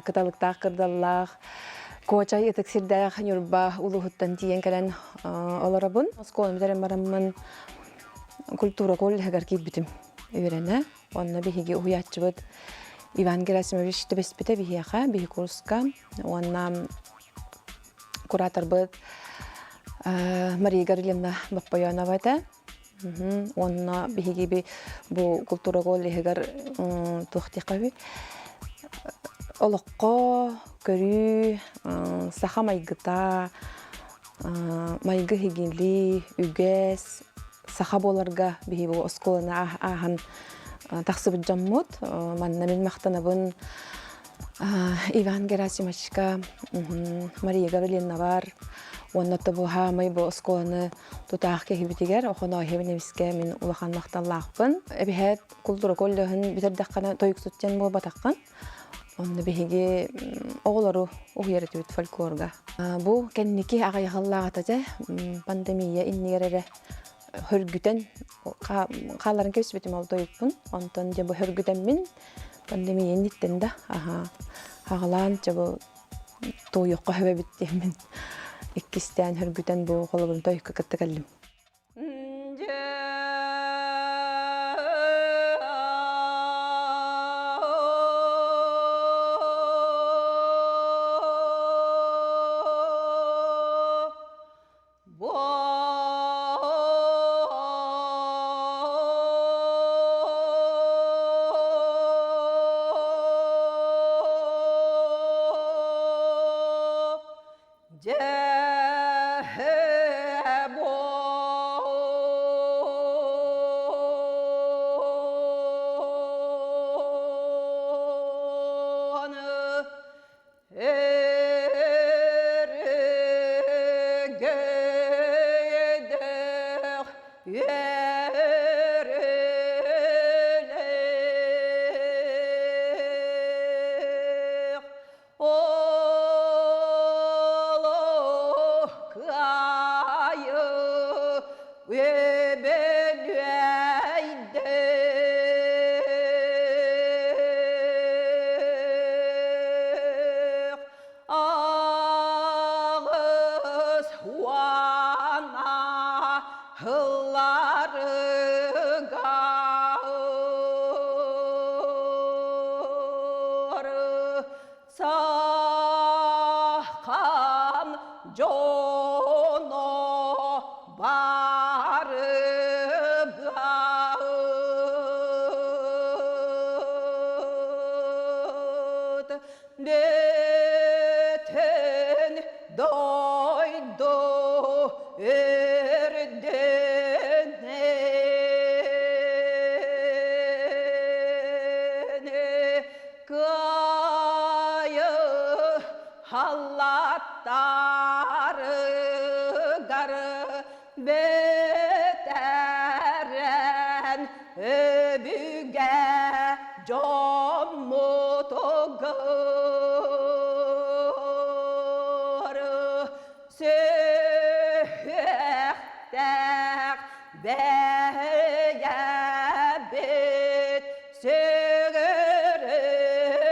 кыталыктаах кырдаллаах, Куочай ытык сирдээх Ньурба улууһуттан тиийэн кэлэн олоробун. Оскуоланы бүтэрэн бараммын культура коллеһыгар киирбитим үөрэнэ. Онно биһиги уһуйааччыбыт Иван Герасимович түбэспитэ биһиэхэ, биһи курска. Уонна кураторбыт Мария Гаврильевна Боппойонова этэ. Уонна биһиги бу култуура коллеһыгар туох диэххэ олоххо көрүү, саха майгыта, майгы иһигили, үгэс, саха буоларга биһиги бу оскуоланы ааһан тахсыбыт дьоммут. Манна мин махтанабын Иван Герасимовичка, Мария Гаврильевнабар уонна тобуһаамай бу оскуоланы тутаах киһибитигэр Охонооһебин эмискэ мин улахан махталлаахпын. Эбиһээт култуура коллеһын бүтэрдэххинэ тойуксут диэн буолбатаххын. Онно биһиги оҕолору уһуйар этибит фольклорга. Бу кэнники аҕыйахыллааҕыта дьэ пандемия иннигэр эрэ хөргүтэн хааларын кэбиспитим ол тойукпун. Онтон дьэ бу хөргүтэммин пандемия инниттэн да аха аҕалаан дьэ бу туойуохха сөбөбүт диэммин иккистээн хөргүтэн бу холобурун тойукка кытта кэллим. Өргөйдөх үөрүлэх Олох кыайы үбүлүөйдөх Аҕыс уона ылларыгар Сахан дьоно барыбыт бүтүн дойду үрдүнэн Кыайы халлаттарыгар бэтэрэн өбүгэ дьоммутугар сүһүөхтээх бэйэбит сүгүрүйэн.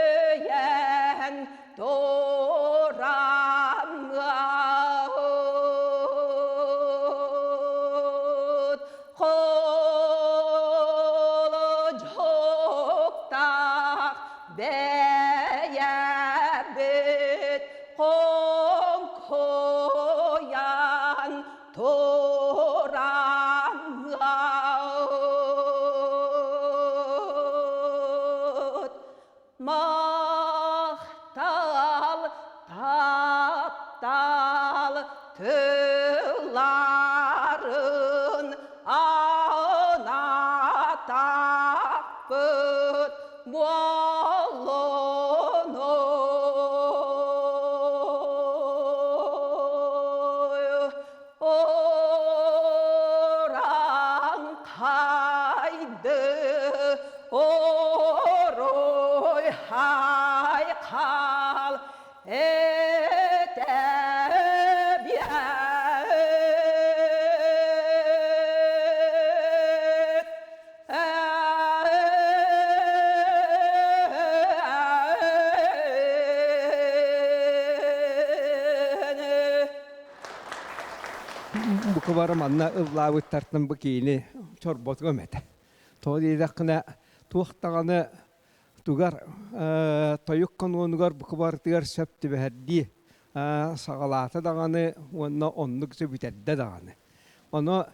Айхал этэбиэт. Бука бары манна ыллаабыттартан бу киини чорботугум этэ. Тоҕо диэтэххинэ, туох даҕаны тугар тойук канонугар бука барытыгар сөп түбэһэрдии саҕалаата даҕаны уонна оннук бүтэрдэ даҕаны. Ону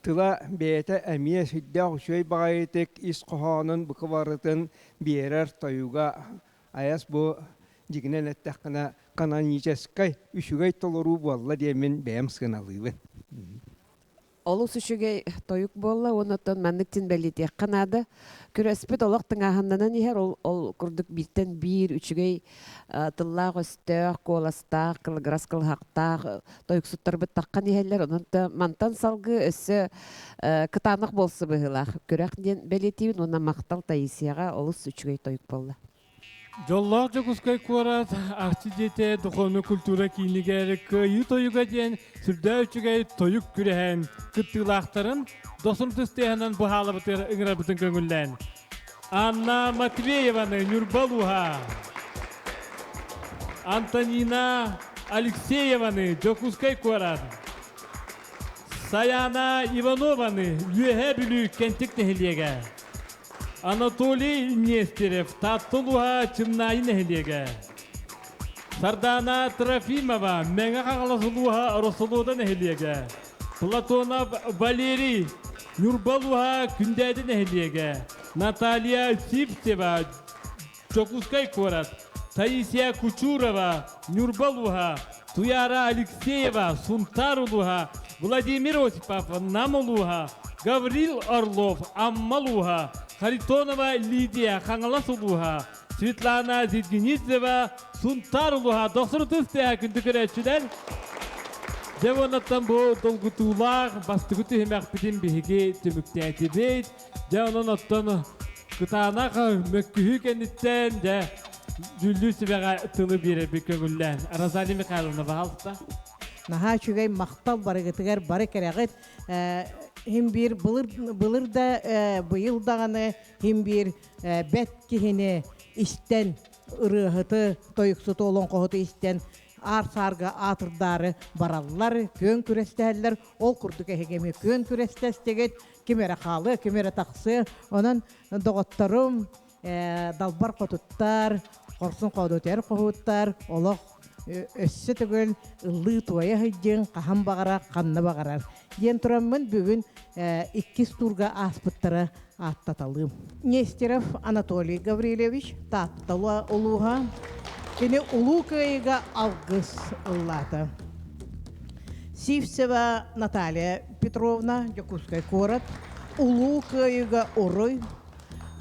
тыла бэйэтэ эмиэ сүрдээх үчүгэй баҕайытык ис хоһоонун бука барытын биэрэр тойуга айас бу дьигинэн эттэххинэ каноническай үчүгэй толоруу буолла диэммин бэйэм сыаналыыбын. Олус үчүгэй тойук буолла уонна оттон маннык дин бэлиэтиэххэ наада. Күрэспит олох тыҥааһыннанан иһэр, ол, ол курдук бииртэн биир үчүгэй тыллаах-өстөөх, куоластаах, кылыгырас кылыһахтаах тойуксуттарбыт таххан иһэллэр. Онон мантан салгыы өссө кытаанах буолсу быһыылаах күрэх диэн бэлиэтиибин уонна махтал Таисияҕа олус үчүгэй тойук буолла. Дьоллоох Дьокуускай куорат Арчы дьиэтэ духовнай культура киинигэр Кыайыы тойуга диэн сүрдээх үчүгэй тойук күрэһин кыттыылаахтарын досун тыстыаһынан быһаалабытыгар ыҥырарбытын көҥүллээн. Анна Матвееваны Ньурба улууһа, Антонина Алексееваны Дьокуускай куорат, Саяна Иванованы Үөһээ Бүлүү Кэнтик нэһилиэгэ, Анатолий Нестерев, Таатта улууһа Чымнаайы нэһилиэгэ. Сардаана Трофимова, Мэҥэ Хаҥалас улууһа Росолода нэһилиэгэ. Платонов Валерий, Ньурба улууһа Күндээдэ нэһилиэгэ. Наталья Сивцева, Дьокуускай куорат. Таисия Кучурова, Ньурба улууһа. Туяра Алексеева, Сунтаар улууһа. Владимир Осипов, Нам улууһа. Гаврил Орлов, Амма улууһа. Харитонова Лидия, Хаҥалас улууһа. Светлана Зидгинидзева, Сунтаар улууһа. Дохсун ытыс тыаһа күндү көрөөччүлэр. Дьэ уоннаттан бу долгутуулаах бастакы түһүмэхпитин биһиги түмүктээтибит. Дьэ онон оттон кытаанах мөккүһүү кэнниттэн дьэ дьүүллүүр сүбэҕэ тылы биэрэрбит көҥүллээн. Розалия Михайловна, пожалуйста. Наһаа үчүгэй махтал барыгытыгар бары кэрэҕит. Хим биир былыр, былыр да быйыл даҕаны хим биир бэт киһини истэн ырыаһыты, тойуксуту, олоҥхоһуту истэн аар-саарга аатырдаары бараллар, күөн күрэстэһэллэр. Ол курдук эһиги эмиэ күөн күрэстэстигит, ким эрэ хаалыа, ким эрэ тахсыа. Онон доҕотторум, далбар хотуттар, хорсун хоодутуйар хоһууттар, олох өссө төгүл ыллыы-туойа сылдьыҥ, хаһан баҕарар, ханна баҕарар диэн тураммын бүгүн иккис туурга ааспыттара ааттаталыым. Нестеров Анатолий Гаврильевич, Таатта улууһа, кини Улуу Кыайыыга алгыс ыллаата. Сивцева Наталья Петровна, Дьокуускай куорат, Улуу Кыайыыга уруй,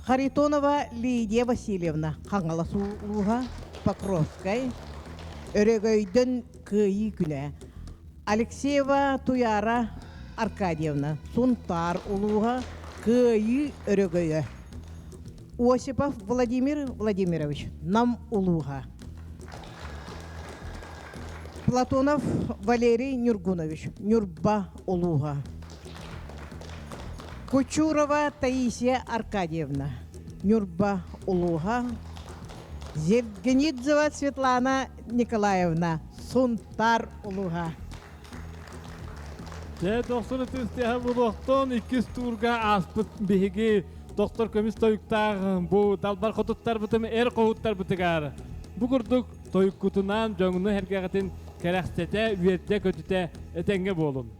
Харитонова Лидия Васильевна, Хаҥалас улууһа, Покровскай, Өрөгөйдөн Кыайыы күнэ, Алексеева Туяра Аркадьевна, Сунтаар улууһа, Кыайыы өрөгөйө. Осипов Владимир Владимирович, Нам улууһа. Платонов Валерий Нюргунович, Ньурба улууһа. Кучурова Таисия Аркадьевна, Ньурба улууһа. Зевгенидзева Светлана Николаевна, Сунтаар улууһа. Дьэ, дохсун ытыс булуохтун иккис туурга ааспыт биһиги доктор көмүс тойуктаах бу далбар хотуттарбытым эр хоһуттарбытыгар бу курдук тойуккутунан дьоҥну эргэҕитин кэрэхсэтэ, үөрдэ-көтүтэ этэҥҥэ буолун.